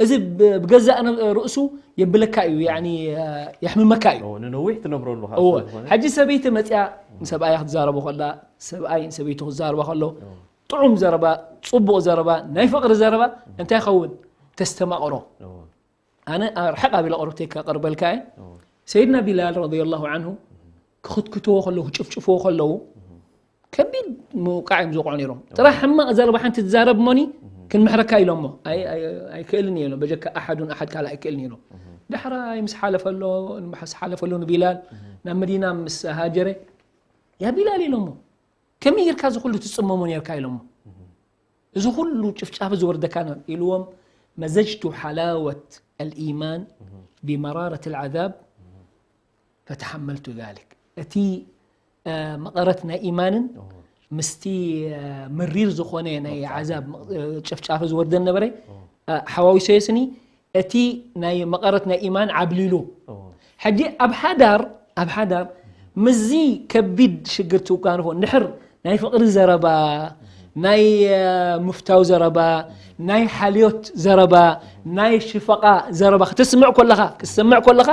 እዚ ብ- ብገዛእ ነ- ርእሱ የብለካ እዩ፣ ያኒ የሕምመካ እዩ። ንነዊሕ ትነብረሉ እወ። ሕጂ ሰበይቲ መፅያ ንሰብኣያ ክትዛረቦ ከላ፣ ሰብኣይ ሰበይቱ ክዛረባ ከሎ፣ ጥዑም ዘረባ፣ ፅቡቕ ዘረባ፣ ናይ ፍቕሪ ዘረባ እንታይ ይኸውን? ተስተማቕሮ። ኣነ ርሕቕ ኣቢለ ቁርብተይ ከቕርበልካ እየ። ሰይድና ቢላል ረዲየላሁ ዓንሁ ክኽትክትዎ ከለዉ፣ ክጭፍጭፍዎ ከለዉ፣ ከቢድ ምውቃዕ እዮም ዝውቅዑ ነይሮም። ጥራሕ ሕማቕ ዘረባ ሓንቲ ትዛረብ እሞኒ ክንምሕረካ ኢሎሞ። ኣይ- ኣይ- ኣይክእልን እየ ኢሎም። በጀካ ኣሓዱን ኣሓድ ካልእ ኣይክእልን እየ ኢሎም። ዳሕራይ ምስ ሓለፈሎ፣ ምስ ሓለፈሉ ንቢላል ናብ መዲና ምስ ሃጀረ፣ ያ ቢላል ኢሎሞ። ከመይ ጌርካ እዚ ኩሉ ትጽመሞ ኔርካ ኢሎሞ። እዚ ኩሉ ጭፍጫፍ ዝወርደካ ነው ኢልዎም። መዘጅቱ ሓላወት الإيمان بمرارة العذاب فتحملت ذلك። እቲ እ፣ መቐረት ናይ ኢማንን ምስቲ እ፣ መሪር ዝኾነ ናይ ዓዛብ እ፣ ጭፍጫፍ ዝወርደን ነበረ። እ፣ ሓዋዊሶ የስኒ እቲ ናይ መቐረት ናይ ኢማን ዓብሊሉ። ሕጂ ኣብ ሓዳር ኣብ ሓዳር ምስዚ ከቢድ ሽግር ትውጋንፎ እንድሕር ናይ ፍቕሪ ዘረባ፣ ናይ እ፣ ምፍታው ዘረባ፣ ናይ ሓልዮት ዘረባ፣ ናይ ሽፈቓ ዘረባ ክትስምዕ ከለኻ ክትሰምዕ ከለኻ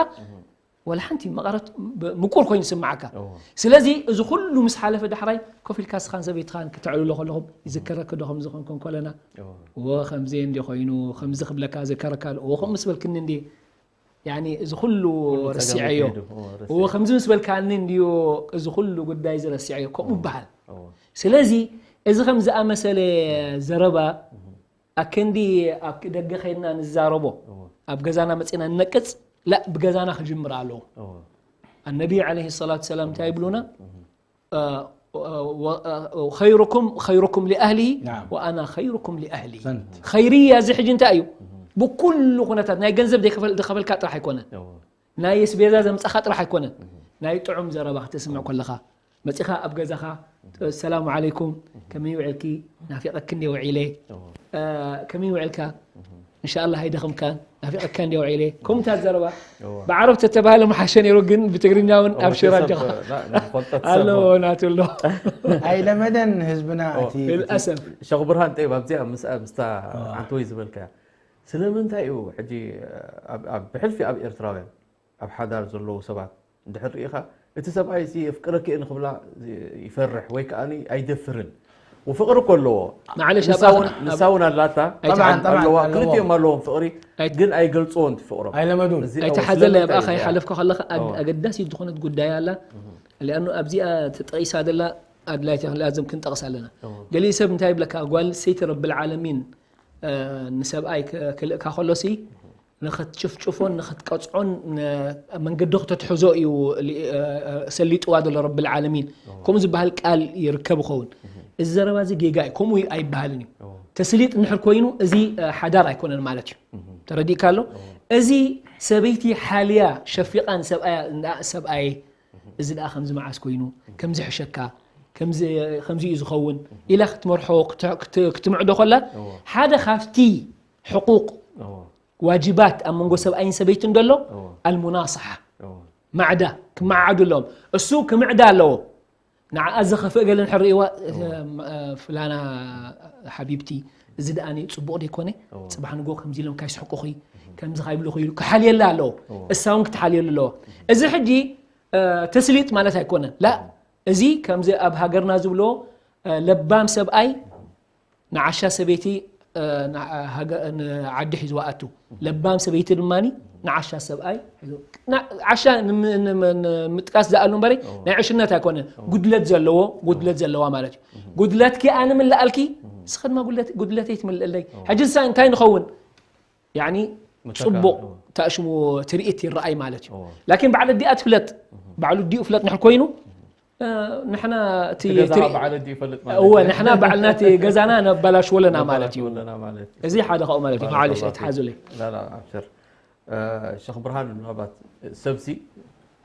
ወላ ሓንቲ መቐረት ብ- ምቁር ኮይኑ ይስምዓካ። ስለዚ እዚ ኩሉ ምስ ሓለፈ ዳሕራይ ኮፍ ኢልካ ስኻን ሰበይትኻን ክተዕልሎ ከለኹም ይዝከረክ ዶ ከምዚ ኮንኮን ኮለና እወ ከምዚ እንዲ ኮይኑ ከምዚ ክብለካ ዘከረካ እወ ከምኡ ምስ በልክኒ እንዲ ያኒ እዚ ኩሉ ረሲዐዮ እወ ከምዚ ምስ በልካኒ እንዲዮ እዚ ኩሉ ጉዳይ ዝረሲዐዮ ከምኡ ይበሃል። ስለዚ እዚ ከም ዝኣመሰለ ዘረባ ኣከንዲ ኣብ ደገ ከይድና ንዛረቦ ኣብ ገዛና መፂና ንነቅፅ ላ ብገዛና ክጅምር ኣለዎ። ኣነቢ ዓለይሂ ሰላቱ ሰላም እንታይ ይብሉና? ኸይሩኩም ኸይሩኩም ሊኣህሊሂ ወኣና ኸይሩኩም ሊኣህሊ። ኸይርያ እዚ ሕጂ እንታይ እዩ? ብኩሉ ኩነታት ናይ ገንዘብ ድኸፈልካ ጥራሕ ኣይኮነን፣ ናይ ስቤዛ ዘምፃኻ ጥራሕ ኣይኮነን፣ ናይ ጥዑም ዘረባ ክትስምዕ ከለኻ መፂኻ ኣብ ገዛኻ ሰላሙ ዓለይኩም ከመይ ውዕልኪ ናፊቐኪ እንደ ውዒለ ከመይ ውዕልካ እንሻላ ኣይደኽምካን ናፊቐካ እንደ ውዒለ ከምታት ዘረባ ብዓረብ ተተባህለ መሓሸ ነይሩ ግን ብትግርኛ እውን ኣብ ሽራ ኣጆኻ ኣለዎ ናቱ ኣሎ። ኣይለመደን ህዝብና እቲ ልልኣሰፍ ሸኽ ብርሃን ጠይብ ኣብዚኣ ምስታ ዓንተወይ ዝበልካያ ስለምንታይ እዩ ሕጂ ብሕልፊ ኣብ ኤርትራውያን ኣብ ሓዳር ዘለዉ ሰባት እንድሕር ርኢኻ እቲ ሰብኣይ ሲ የፍቅረኪ እየ ንኽብላ ይፈርሕ ወይ ከዓ ኣይደፍርን። ወፍቕሪ እኮ ኣለዎ። ማዕለሽ ንሳ እውን ኣላታ ኣለዋ። ክልቲኦም ኣለዎም ፍቕሪ ግን ኣይገልፅዎን ትፍቕሮም። ኣይለመዱን። ኣይተሓዘለ ኣብኣ ከይሓለፍካ ከለኻ ኣገዳሲት ዝኾነት ጉዳይ ኣላ። ሊኣኑ ኣብዚኣ ተጠቒሳ ዘላ ኣድላይት ላዝም ክንጠቕስ ኣለና። ገሊኡ ሰብ እንታይ ይብለካ ጓል ሰይቲ ረብል ዓለሚን ንሰብኣይ ክልእካ ከሎሲ ንኽትጭፍጭፎን ንኽትቀፅዖን መንገዲ ክተትሕዞ እዩ ሰሊጥዋ ዘሎ ረብል ዓለሚን። ከምኡ ዝበሃል ቃል ይርከብ ይኸውን። እዚ ዘረባ እዚ ጌጋ እዩ። ከምኡ ኣይበሃልን እዩ። ተስሊጥ እንድሕር ኮይኑ እዚ ሓዳር ኣይኮነን ማለት እዩ። ተረዲእካ ኣሎ። እዚ ሰበይቲ ሓልያ ሸፊቓ ንሰብኣያ ሰብኣየ እዚ ደኣ ከምዚ መዓስ ኮይኑ ከምዚ ሕሸካ ከምዚ እዩ ዝኸውን ኢላ ክትመርሖ ክትምዕዶ ከላ ሓደ ካብቲ ሕቁቕ ዋጅባት ኣብ መንጎ ሰብኣይን ሰበይትን ደሎ ኣልሙናስሓ ማዕዳ ክመዓዓዱ ኣለዎም። እሱ ክምዕዳ ኣለዎ። ንዓኣ ዘኸፍእ ገለ እንድሕር ርእይዋ ፍላና ሓቢብቲ እዚ ደኣ ጽቡቕ ደይኮነ ጽባሕ ንጎ ከምዚ ኢሎም ካይስሕቁኺ ከምዚ ካይብሉኺ ኢሉ ክሓልየላ ኣለዎ። እሳ እውን ክትሓልየሉ ኣለዎ። እዚ ሕጂ ተስሊጥ ማለት ኣይኮነን። ላ እዚ ከምዚ ኣብ ሃገርና ዝብሎ ለባም ሰብኣይ ንዓሻ ሰበይቲ ዓዲ ሒዝዋ ኣቱ ለባም ሰበይቲ ድማ ንዓሻ ሰብኣይ ዓሻ ንምጥቃስ ዝኣሉ እምበረ ናይ ዕሽነት ኣይኮነን። ጉድለት ዘለዎ ጉድለት ዘለዋ ማለት እዩ። ጉድለትኪ ኣነ ምልኣልኪ ንስኺ ድማ ጉድለተይ ትምልእለይ። ሕጂ ንሳ እንታይ ንኸውን ያኒ ጽቡቕ ታሽሙ ትርኢት ይረኣይ ማለት እዩ። ላኪን ባዕለ ዲኣ ትፍለጥ ባዕሉ ዲኡ ፍለጥ ንሕር ኮይኑ ንሕና እቲ ገዛ በዓል እንዲ ይፈልጥ ማለት እወ ንሕና ባዕልና እቲ ገዛና ነባላሽወለና ማለት እዩ። እዚ ሓደ ካብኡ ማለት እዩ። ማዕለሽ ኣይትሓዙለይ። ላላ ኣብሽር ሸኽ ብርሃን ምናልባት ሰብሲ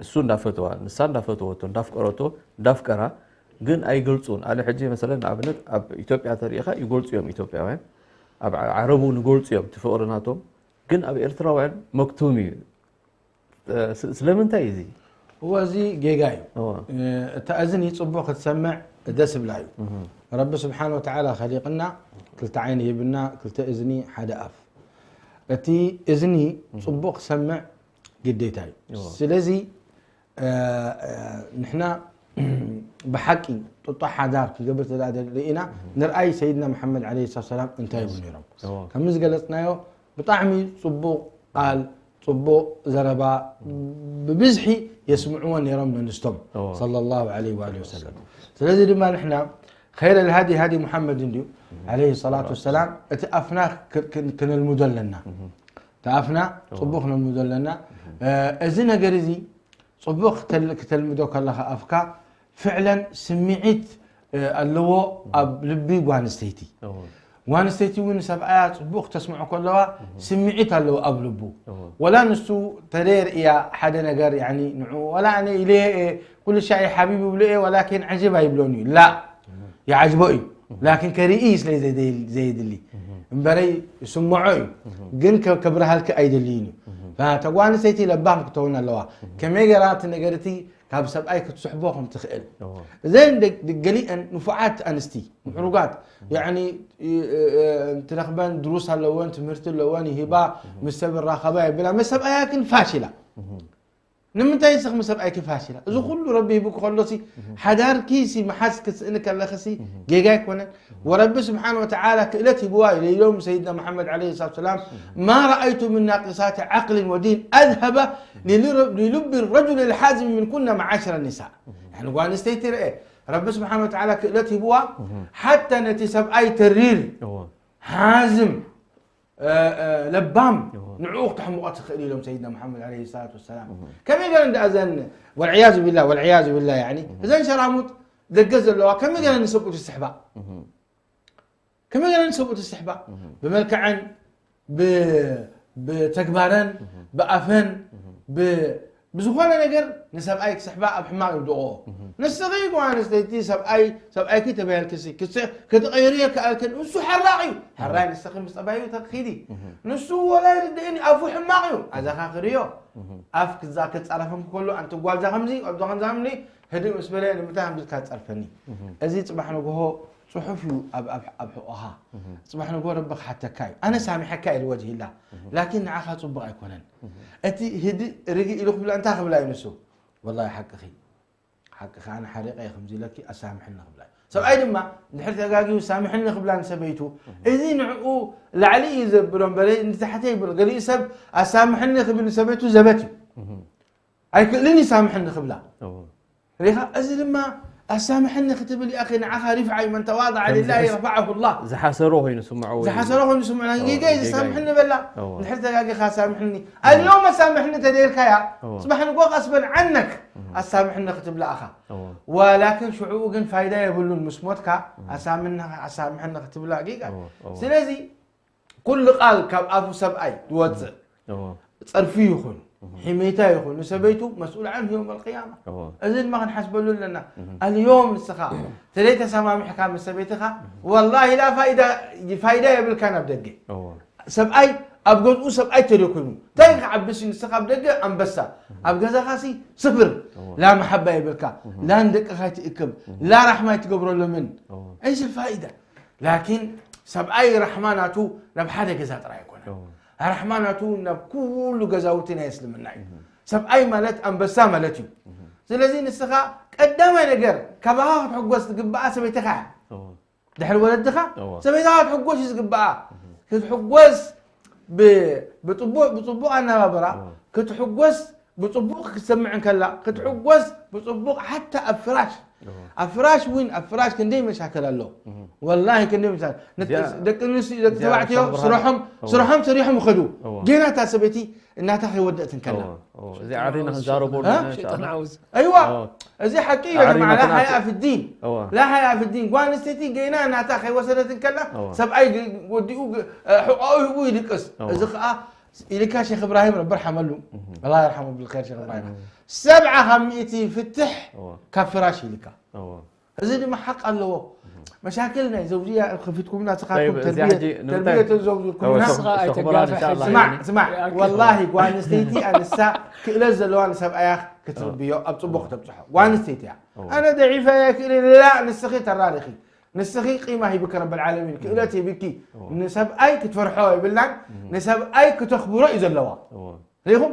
እሱ እንዳፈተዋ ንሳ እንዳፈተወቶ እንዳፍቀረቶ እንዳፍቀራ ግን ኣይገልፁን። ኣነ ሕጂ መሰለን ንኣብነት ኣብ ኢትዮጵያ ተሪኢኻ ይገልፁ እዮም ኢትዮጵያውያን ኣብ ዓረብ እውን ይገልፁ እዮም እቲ ፍቅሪ ናቶም ግን ኣብ ኤርትራውያን መክቱም እዩ። እ፣ ስ-፣ ስለምንታይ እዩ እዚ? እወ፣ እዚ ጌጋ እዩ። እወ። እ፣ እታ እዝኒ ጽቡቕ ክትሰምዕ ደስ ብላ እዩ። ረቢ ስብሓን ወተዓላ ኸሊቕና፣ ክልተ ዓይኒ ሂብና፣ ክልተ እዝኒ፣ ሓደ ኣፍ። እቲ እዝኒ ጽቡቕ ክሰምዕ ግዴታ እዩ። እወ። ስለዚ እ፣ እ፣ ንሕና ብሓቂ ጡጦ ሓዳር ክገብር ተዳ ርኢና፣ ንርኣይ ሰይድና መሓመድ ዓለይሂ ሰላቱ ሰላም እንታይ ይብሉ ነይሮም። እወ። ከምዚ ዝገለጽናዮ ብጣዕሚ ጽቡቕ ቃል፣ ጽቡቕ ዘረባ ብብዝሒ የስምዕዎ ነይሮም ነንስቶም እወ። ሰለላሁ ዓለይሂ ወአሊሂ ወሰለም። ስለዚ ድማ ንሕና ኸይረ ልሃዲ ሃዲ ሙሓመድ እንድዩ ዓለይሂ ሰላቱ ወሰላም፣ እቲ ኣፍና ክ-፣ ክ-፣ ክነልምዶ ኣለና። እቲ ኣፍና ጽቡቕ ክነልምዶ ኣለና። እ፣ እዚ ነገር እዚ ጽቡቕ ክተል-፣ ክተልምዶ ከለኻ ኣፍካ ፍዕለን ስምዒት፣ እ፣ ኣለዎ ኣብ ልቢ ጓል ኣንስተይቲ። እወ። ጓል ኣንስተይቲ እውን ሰብኣያ ጽቡቕ ክተስምዖ ከለዋ ስምዒት ኣለዎ ኣብ ልቡ። እወ። ወላ ንሱ ተደየር እያ ሓደ ነገር ያኒ ንዑ ወላ ኣነ ኢለ እየ ኩሉ ሻይ ሓቢብ ይብሎ እየ ወላኪን ዓጀብ ኣይብሎን እዩ። ላ ይዓጅቦ እዩ። ላኪን ከርኢ እዩ ስለ ዘይደል-፣ ዘይድሊ። እምበረይ ይስምዖ እዩ። ግን ከ-፣ ከብርሃልኪ ኣይደልይን እዩ። እታ ጓል ኣንስተይቲ ለባም ክትኸውን ኣለዋ። ከመይ ገይራ እቲ ነገር እቲ ካብ ሰብኣይ ክትስሕቦ ከም ትኽእል። እወ። እዘን ደ-፣ ደ-፣ ገሊአን ንፉዓት ኣንስቲ፣ ምዕሩጋት፣ ያኒ፣ እ-፣ እ-፣ እ-፣ እንትረኽበን ድሩስ ኣለወን፣ ትምህርቲ ኣለወን፣ ይህባ፣ ምስ ሰብ ራኸባ የብላ፣ ምስ ሰብኣያ ግን ፋሽላ። ንምንታይ ንስኺ ምስ ሰብኣይኪ ፋሽላ? እዚ ኩሉ ረቢ ሂቡኪ ከሎሲ፣ ሓዳርኪ ሲ ምሓዝ ክትስእኒ ከለኺ ሲ ጌጋ ኣይኮነን? ወረቢ ስብሓን ወተዓላ ክእለት ሂብዋ እዩ ኢሎም ሰይድና መሓመድ ዓለይሂ ሰላቱ ወሰላም፣ ማ ረኣይቱ ምን ናቂሳት ዓቅልን ወዲን ኣዝሀበ ሊሉ-፣ ሊሉቢ ረጁል ልሓዝም ምን ኩነ መዓሸረ ኒሳ። ያኒ ጓል ኣንስተይቲ ርአ፣ ረቢ ስብሓን ወተዓላ ክእለት ሂብዋ፣ ሓታ ነቲ ሰብኣይ ተሪር፣ እወ። ሓዝም፣ እ፣ እ፣ ለባም፣ እወ። ንዕኡ ክተሕምቖ ትኽእል ኢሎም ሰይድና መሓመድ ዓለይሂ ሰላቱ ወሰላም። ከመይ ገይረን ደኣ እዘን፣ ወልዕያዙ ቢላ፣ ወልዕያዙ ቢላ፣ ያኒ፣ እዘን ሸራሙጥ ደገ ዘለዋ ከመይ ገይረን ንሰብኡት ይስሕባ? ከመይ ገይረን ንሰብኡት ይስሕባ? ብመልክዐን፣ ብ-፣ ብተግባረን፣ ብኣፈን፣ ብ-፣ ብዝኾነ ነገር ንሰብኣይ ክስሕባ ኣብ ሕማቕ ይውድቕኦ። ንስኺ ጓል ኣንስተይቲ ሰብኣይ፣ ሰብኣይኪ ተባሂልክሲ፣ ክስ-፣ ክትቐይርዮ ይከኣልክን፣ ንሱ ሓራቕ እዩ። ሕራይ ንስኺ ምስ ጠባዩ ተኺዲ። ንሱ ወላ ይርድእን እዩ፣ ኣፉ ሕማቕ እዩ። ኣዘኻኽርዮ። ኣፍ ክዛ-፣ ክጻረፈን ከሎ፣ ኣንቲ ጓልዛ ከምዚ፣ ኣዶ ከምዛ ከምዚ፣ ህድእ ምስ በለ፣ ንምንታይ ከምዚ ኢልካ ትጸርፈኒ? እዚ ጽባሕ ንግሆ ጽሑፍ እዩ ኣብ፣ ኣብ፣ ኣብ ሕቖኻ። ጽባሕ ንግሆ ረቢ ክሓተካ እዩ። ኣነ ሳሚሐካ እየ ልወጅሂላ። ላኪን ንዓኻ ጽቡቕ ኣይኮነን። እቲ ህድእ ርግእ ኢሉ ክብላ እንታይ ክብላ እዩ ንሱ? ወላሂ ሓቅኺ። ሓቅኺ፣ ኣነ ሓሪቐ እየ ከምዚ ኢለኪ፣ ኣሳምሕኒ ክብላ እዩ። ሰብኣይ ድማ እንድሕር ተጋግዩ ሳምሕኒ ክብላ ንሰበይቱ፣ እዚ ንዕኡ ላዕሊ እዩ ዘብሎ እምበር ንታሕቲ ይብሎ። ገሊኡ ሰብ ኣሳምሕኒ ክብል ንሰበይቱ ዘበት እዩ። ኣይክእልን እዩ ሳምሕኒ ክብላ። እወ። ሪኻ፣ እዚ ድማ ኣሳምሕኒ ክትብል ይኣኺ ንዓኻ ሪፍዓ እዩ። መን ተዋضዐ ከም ሊላሂ ዝሕስ- ረፈዐሁ ላህ። ዝሓሰሮ ኮይኑ ስምዖ ወይ ዝሓሰሮ ኮይኑ ስምዖ። እወ፣ ጌገ ጌጋ እዩ። ሳምሕኒ በላ። እወ። ንድሕር ተጋጊኻ ሳምሕኒ። ኣልዮም ኣሳምሕኒ ተደልካያ፣ እወ። ጽባሕ ንግሆ ቀስበን ዓነክ እወ። ኣሳምሕኒ ክትብላ ኣኻ። እወ። ወላክን ሽዑኡ ግን ፋይዳ የብሉን። ምስ ሞትካ ኣሳምሕኒ፣ ኣሳምሕኒ ክትብላ ጌጋ። እወ፣ እወ። ስለዚ ኩሉ ቃል ካብ ኣፉ ሰብኣይ ዝወጽእ እወ። ጸርፊ ይኹን፣ ሒመይታ ይኹን፣ ንሰበይቱ መስኡል ዓንሁ የውም ኣልቅያማ። እወ። እዚ ድማ ክንሓስበሉ ኣለና። ኣልዮም ንስኻ ተዘይተሰማሚሕካ ምስ ሰበይትኻ፣ ወላሂ ላ ፋይዳ፣ ፋይዳ የብልካን ኣብ ደገ። እወ። ሰብኣይ ኣብ ገዝኡ ሰብኣይ ተደኮይኑ እንታይ ክዓብስ እዩ? ንስኻ ኣብ ደገ ኣንበሳ፣ ኣብ ገዛኻሲ ስፍር። እወ። ላ መሓባ የብልካ፣ ላ ንደቅኻ ይትእክብ፣ ላ ራሕማ ይትገብረሎምን። እወ። ኣይዚ ፋይዳ። ላኪን ሰብኣይ ራሕማ ናቱ ናብ ሓደ ገዛ ጥራይ ኣይኮነን። እወ። ራሕማ ናቱ ናብ ኩሉ ገዛውቲ ናይ እስልምና እዩ። ሰብኣይ ማለት ኣንበሳ ማለት እዩ። ስለዚ ንስኻ ቀዳማይ ነገር ካባኻ ክትሕጎስ ዝግብኣ ሰበይትኻ እያ። እወ። ድሕሪ ወለድኻ እወ። ሰበይትኻ ክትሕጎስ እዩ ዝግብኣ። ክትሕጎስ ብ-፣ ብጽቡቕ፣ ብጽቡቕ ኣነባብራ እወ። ክትሕጎስ ብጽቡቕ ክትሰምዕ እንከላ ክትሕጎስ ብጽቡቕ ሓታ ኣብ ፍራሽ እወ። ኣብ ፍራሽ እውን ኣብ ፍራሽ ክንደይ መሻከል ኣሎ። ወላሂ ክንደይ መሻከል። ነት-፣ እዚኣ-፣ ደቂ ኣንስትዮ፣ ደቂ እዚኣ ተባዕትዮ ሸኽ ብርሃን ስርሖም፣ እወ። ስርሖም ሰሪሖም ይኸዱ። እወ። ጌና እታ ሰበይቲ እናታ ከይወደእት እንከላ። እወ፣ እወ። እዚ ዓሪና ክንዛረቦ እ? ኣለና፣ ሸይጣን ኢንሻኣላህ። ዓውዝ። ኣይዋ፣ እወ። እዚ ሓቂ እዩ ዓሪና ጀማዓ። ላ ክናት-፣ ሓያ ፊ ዲን። እወ። ላ ሓያ ፊ ዲን። ጓል ኣንስተይቲ ጌና እናታ ከይወሰደት እንከላ እወ። ሰብኣይ ግ-፣ ወዲኡ ግ-፣ እ፣ ሕቆኡ ሂቡ ይድቅስ። እወ። እዚ ከዓ ኢልካ ሼክ እብራሂም ረቢ ርሓመሉ። ኣላህ ይርሓሙ ብልኸይር ሼክ እብራሂም። ሰብዓ ካብ ሚእቲ ፍትሕ እወ። ካብ ፍራሽ ኢልካ። እወ። እዚ ድማ ሓቅ ኣለዎ። መሻክል ናይ ዘውጅያ ከፊትኩምና ስኻትኩም ተርቢየት ተርቢየት ዘውጅኩምና። ስኻ ኣይተጋፍሕ። ስማዕ ስማዕ፣ ወላሂ ጓል ኣንስተይቲ ኣንሳ ክእለት ዘለዋ ንሰብኣያ ክትርብዮ ኣብ ጽቡቕ ተብጽሖ ጓል ኣንስተይቲ እያ። ኣነ ደዒፈ እየ ክእል ላ ንስኺ ተራሪኺ ንስኺ ቂማ ሂብኪ ረብል ዓለሚን ክእለት ሂብኪ ንሰብኣይ ክትፈርሖ የብልናን። ንሰብኣይ ክተኽብሮ እዩ ዘለዋ። ሪኹም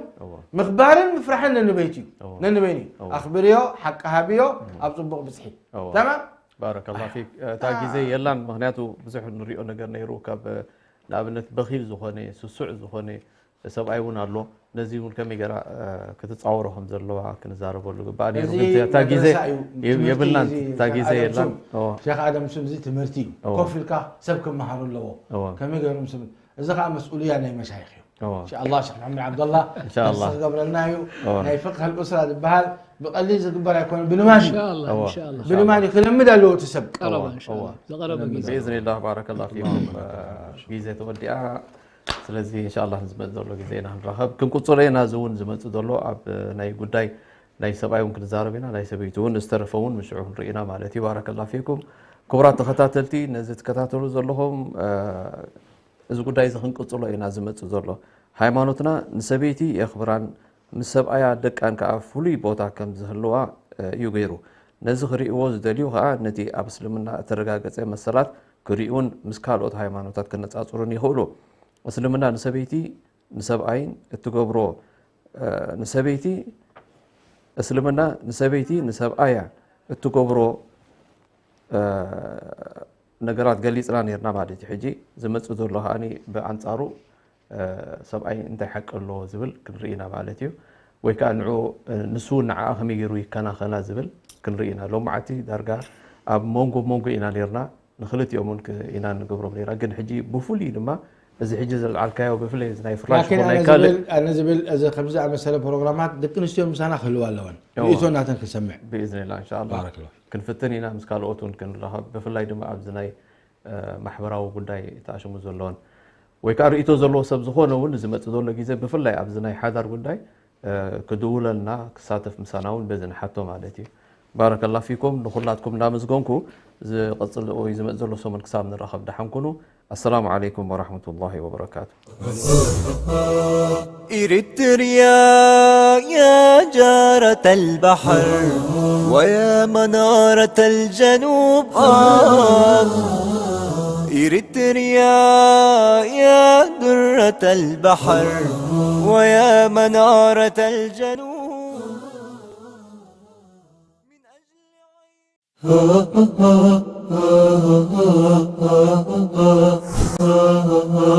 ምኽባርን ምፍራሕን ነንበይት እዩ። ነንበይን እዩ። ኣኽብርዮ፣ ሓቂ ሃብዮ፣ ኣብ ጽቡቕ ብጽሒ። ተማም። ባረከላ ፊክ። እታ ግዜ የላን፣ ምክንያቱ ብዙሕ ንሪኦ ነገር ነይሩ። ካብ ንኣብነት በኺል ዝኾነ ስሱዕ ዝኾነ ሰብኣይ እውን ኣሎ። ነዚ እውን ከመይ ገራ ክትፃወሮ ከም ዘለዋ ክንዛረበሉ ግባእ ነይሩ። ግን እታ ግዜ የብልናን፣ እታ ግዜ የላን። ሸክ ኣደም ስም እዚ ትምህርቲ እዩ። ኮፍ ኢልካ ሰብ ክመሃሩ ኣለዎ። ከመይ ገይሮም ስም እዚ ከዓ መስኡልያ ናይ መሻይኽ እዩ። እንሻላ ሸክ መሐመድ ዓብደላ ንስ ክገብረልና እዩ። ናይ ፍቅህ ልኡስራ ዝበሃል ብቀሊል ዝግበር ኣይኮነ። ብልማድ እዩ። ብልማድ እዩ ክለምድ ኣለዎ እቲ ሰብ። ብኢዝኒላህ ባረከላ ፊኩም። ግዜ ተወዲኣ። ስለዚ እንሻላ ዝመፅ ዘሎ ግዜ ኢና ክንራኸብ ክንቁፅሮ ኢና። እዚ እውን ዝመፅ ዘሎ ኣብ ናይ ጉዳይ ናይ ሰብኣይ እውን ክንዛረብ ኢና። ናይ ሰበይቲ እውን ዝተረፈ እውን ምሽዑ ክንርኢ ኢና ማለት እዩ። ባረከላ ፊኩም ክቡራት ተኸታተልቲ፣ ነዚ ትከታተሉ ዘለኹም እዚ ጉዳይ እዚ ክንቅጽሎ ኢና ዝመጽእ ዘሎ። ሃይማኖትና ንሰበይቲ የኽብራን ምስ ሰብኣያ ደቃን ከኣ ፍሉይ ቦታ ከም ዝህልዋ እዩ ገይሩ። ነዚ ክርእይዎ ዝደልዩ ከኣ ነቲ ኣብ እስልምና እተረጋገጸ መሰላት ክርእዩን ምስ ካልኦት ሃይማኖታት ከነጻጽሩን ይኽእሉ። እስልምና ንሰበይቲ ንሰብኣይን እትገብሮ ንሰበይቲ እስልምና ንሰበይቲ ንሰብኣያ እትገብሮ ነገራት ገሊፅና ነርና ማለት እዩ። ሕጂ ዝመፅእ ዘሎ ከኣ ብኣንፃሩ ሰብኣይ እንታይ ሓቂ ኣለዎ ዝብል ክንርኢ ኢና ማለት እዩ። ወይ ከዓ ንዑ ንሱ ንዓኣ ከመይ ገይሩ ይከናኸና ዝብል ክንርኢ ኢና። ሎማዓቲ ዳርጋ ኣብ መንጎ መንጎ ኢና ነርና። ንክልቲኦም እውን ኢና ንገብሮም ነርና። ግን ሕጂ ብፍሉይ ድማ እዚ ሕጂ ዘልዓልካዮ ብፍላይ እዚ ናይ ፍራሽ ላኪን ይኹን ናይ ኣነ ካልእ ዝብል ኣነ ዝብል እዚ ከምዚ ዝኣመሰለ ፕሮግራማት ደቂ ኣንስትዮ ምሳና ክህልዋ ኣለወን። እዋ። ርእይቶ ናተን ክንሰምዕ። ብኢዝኒላ እንሻላ። ባረክላ። ክንፍትን ኢና ምስ ካልኦት እውን ክንራኸብ ብፍላይ ድማ ኣብዚ ናይ ማሕበራዊ ጉዳይ ተኣሽሙ ዘለዎን ወይ ከዓ ርእይቶ ዘለዎ ሰብ ዝኾነ እውን ዝመፅእ ዘሎ ግዜ ብፍላይ ኣብዚ ናይ ሓዳር ጉዳይ ክድውለልና ክሳተፍ ምሳና እውን በዚ ንሓቶ ማለት እዩ። ባረከላ ፊኩም ንኩላትኩም እናመስገንኩ ዝቐፅል ወይ ዝመፅ ዘሎ ሰሙን ክሳብ ንራኸብ ደሓን ኩኑ። ኣሰላሙ ዓለይኩም ወራሕመቱላሂ ወበረካቱ። إريتريا يا جارة البحر ويا منارة الجنوب آه إريتريا يا درة البحر ويا منارة الجنوب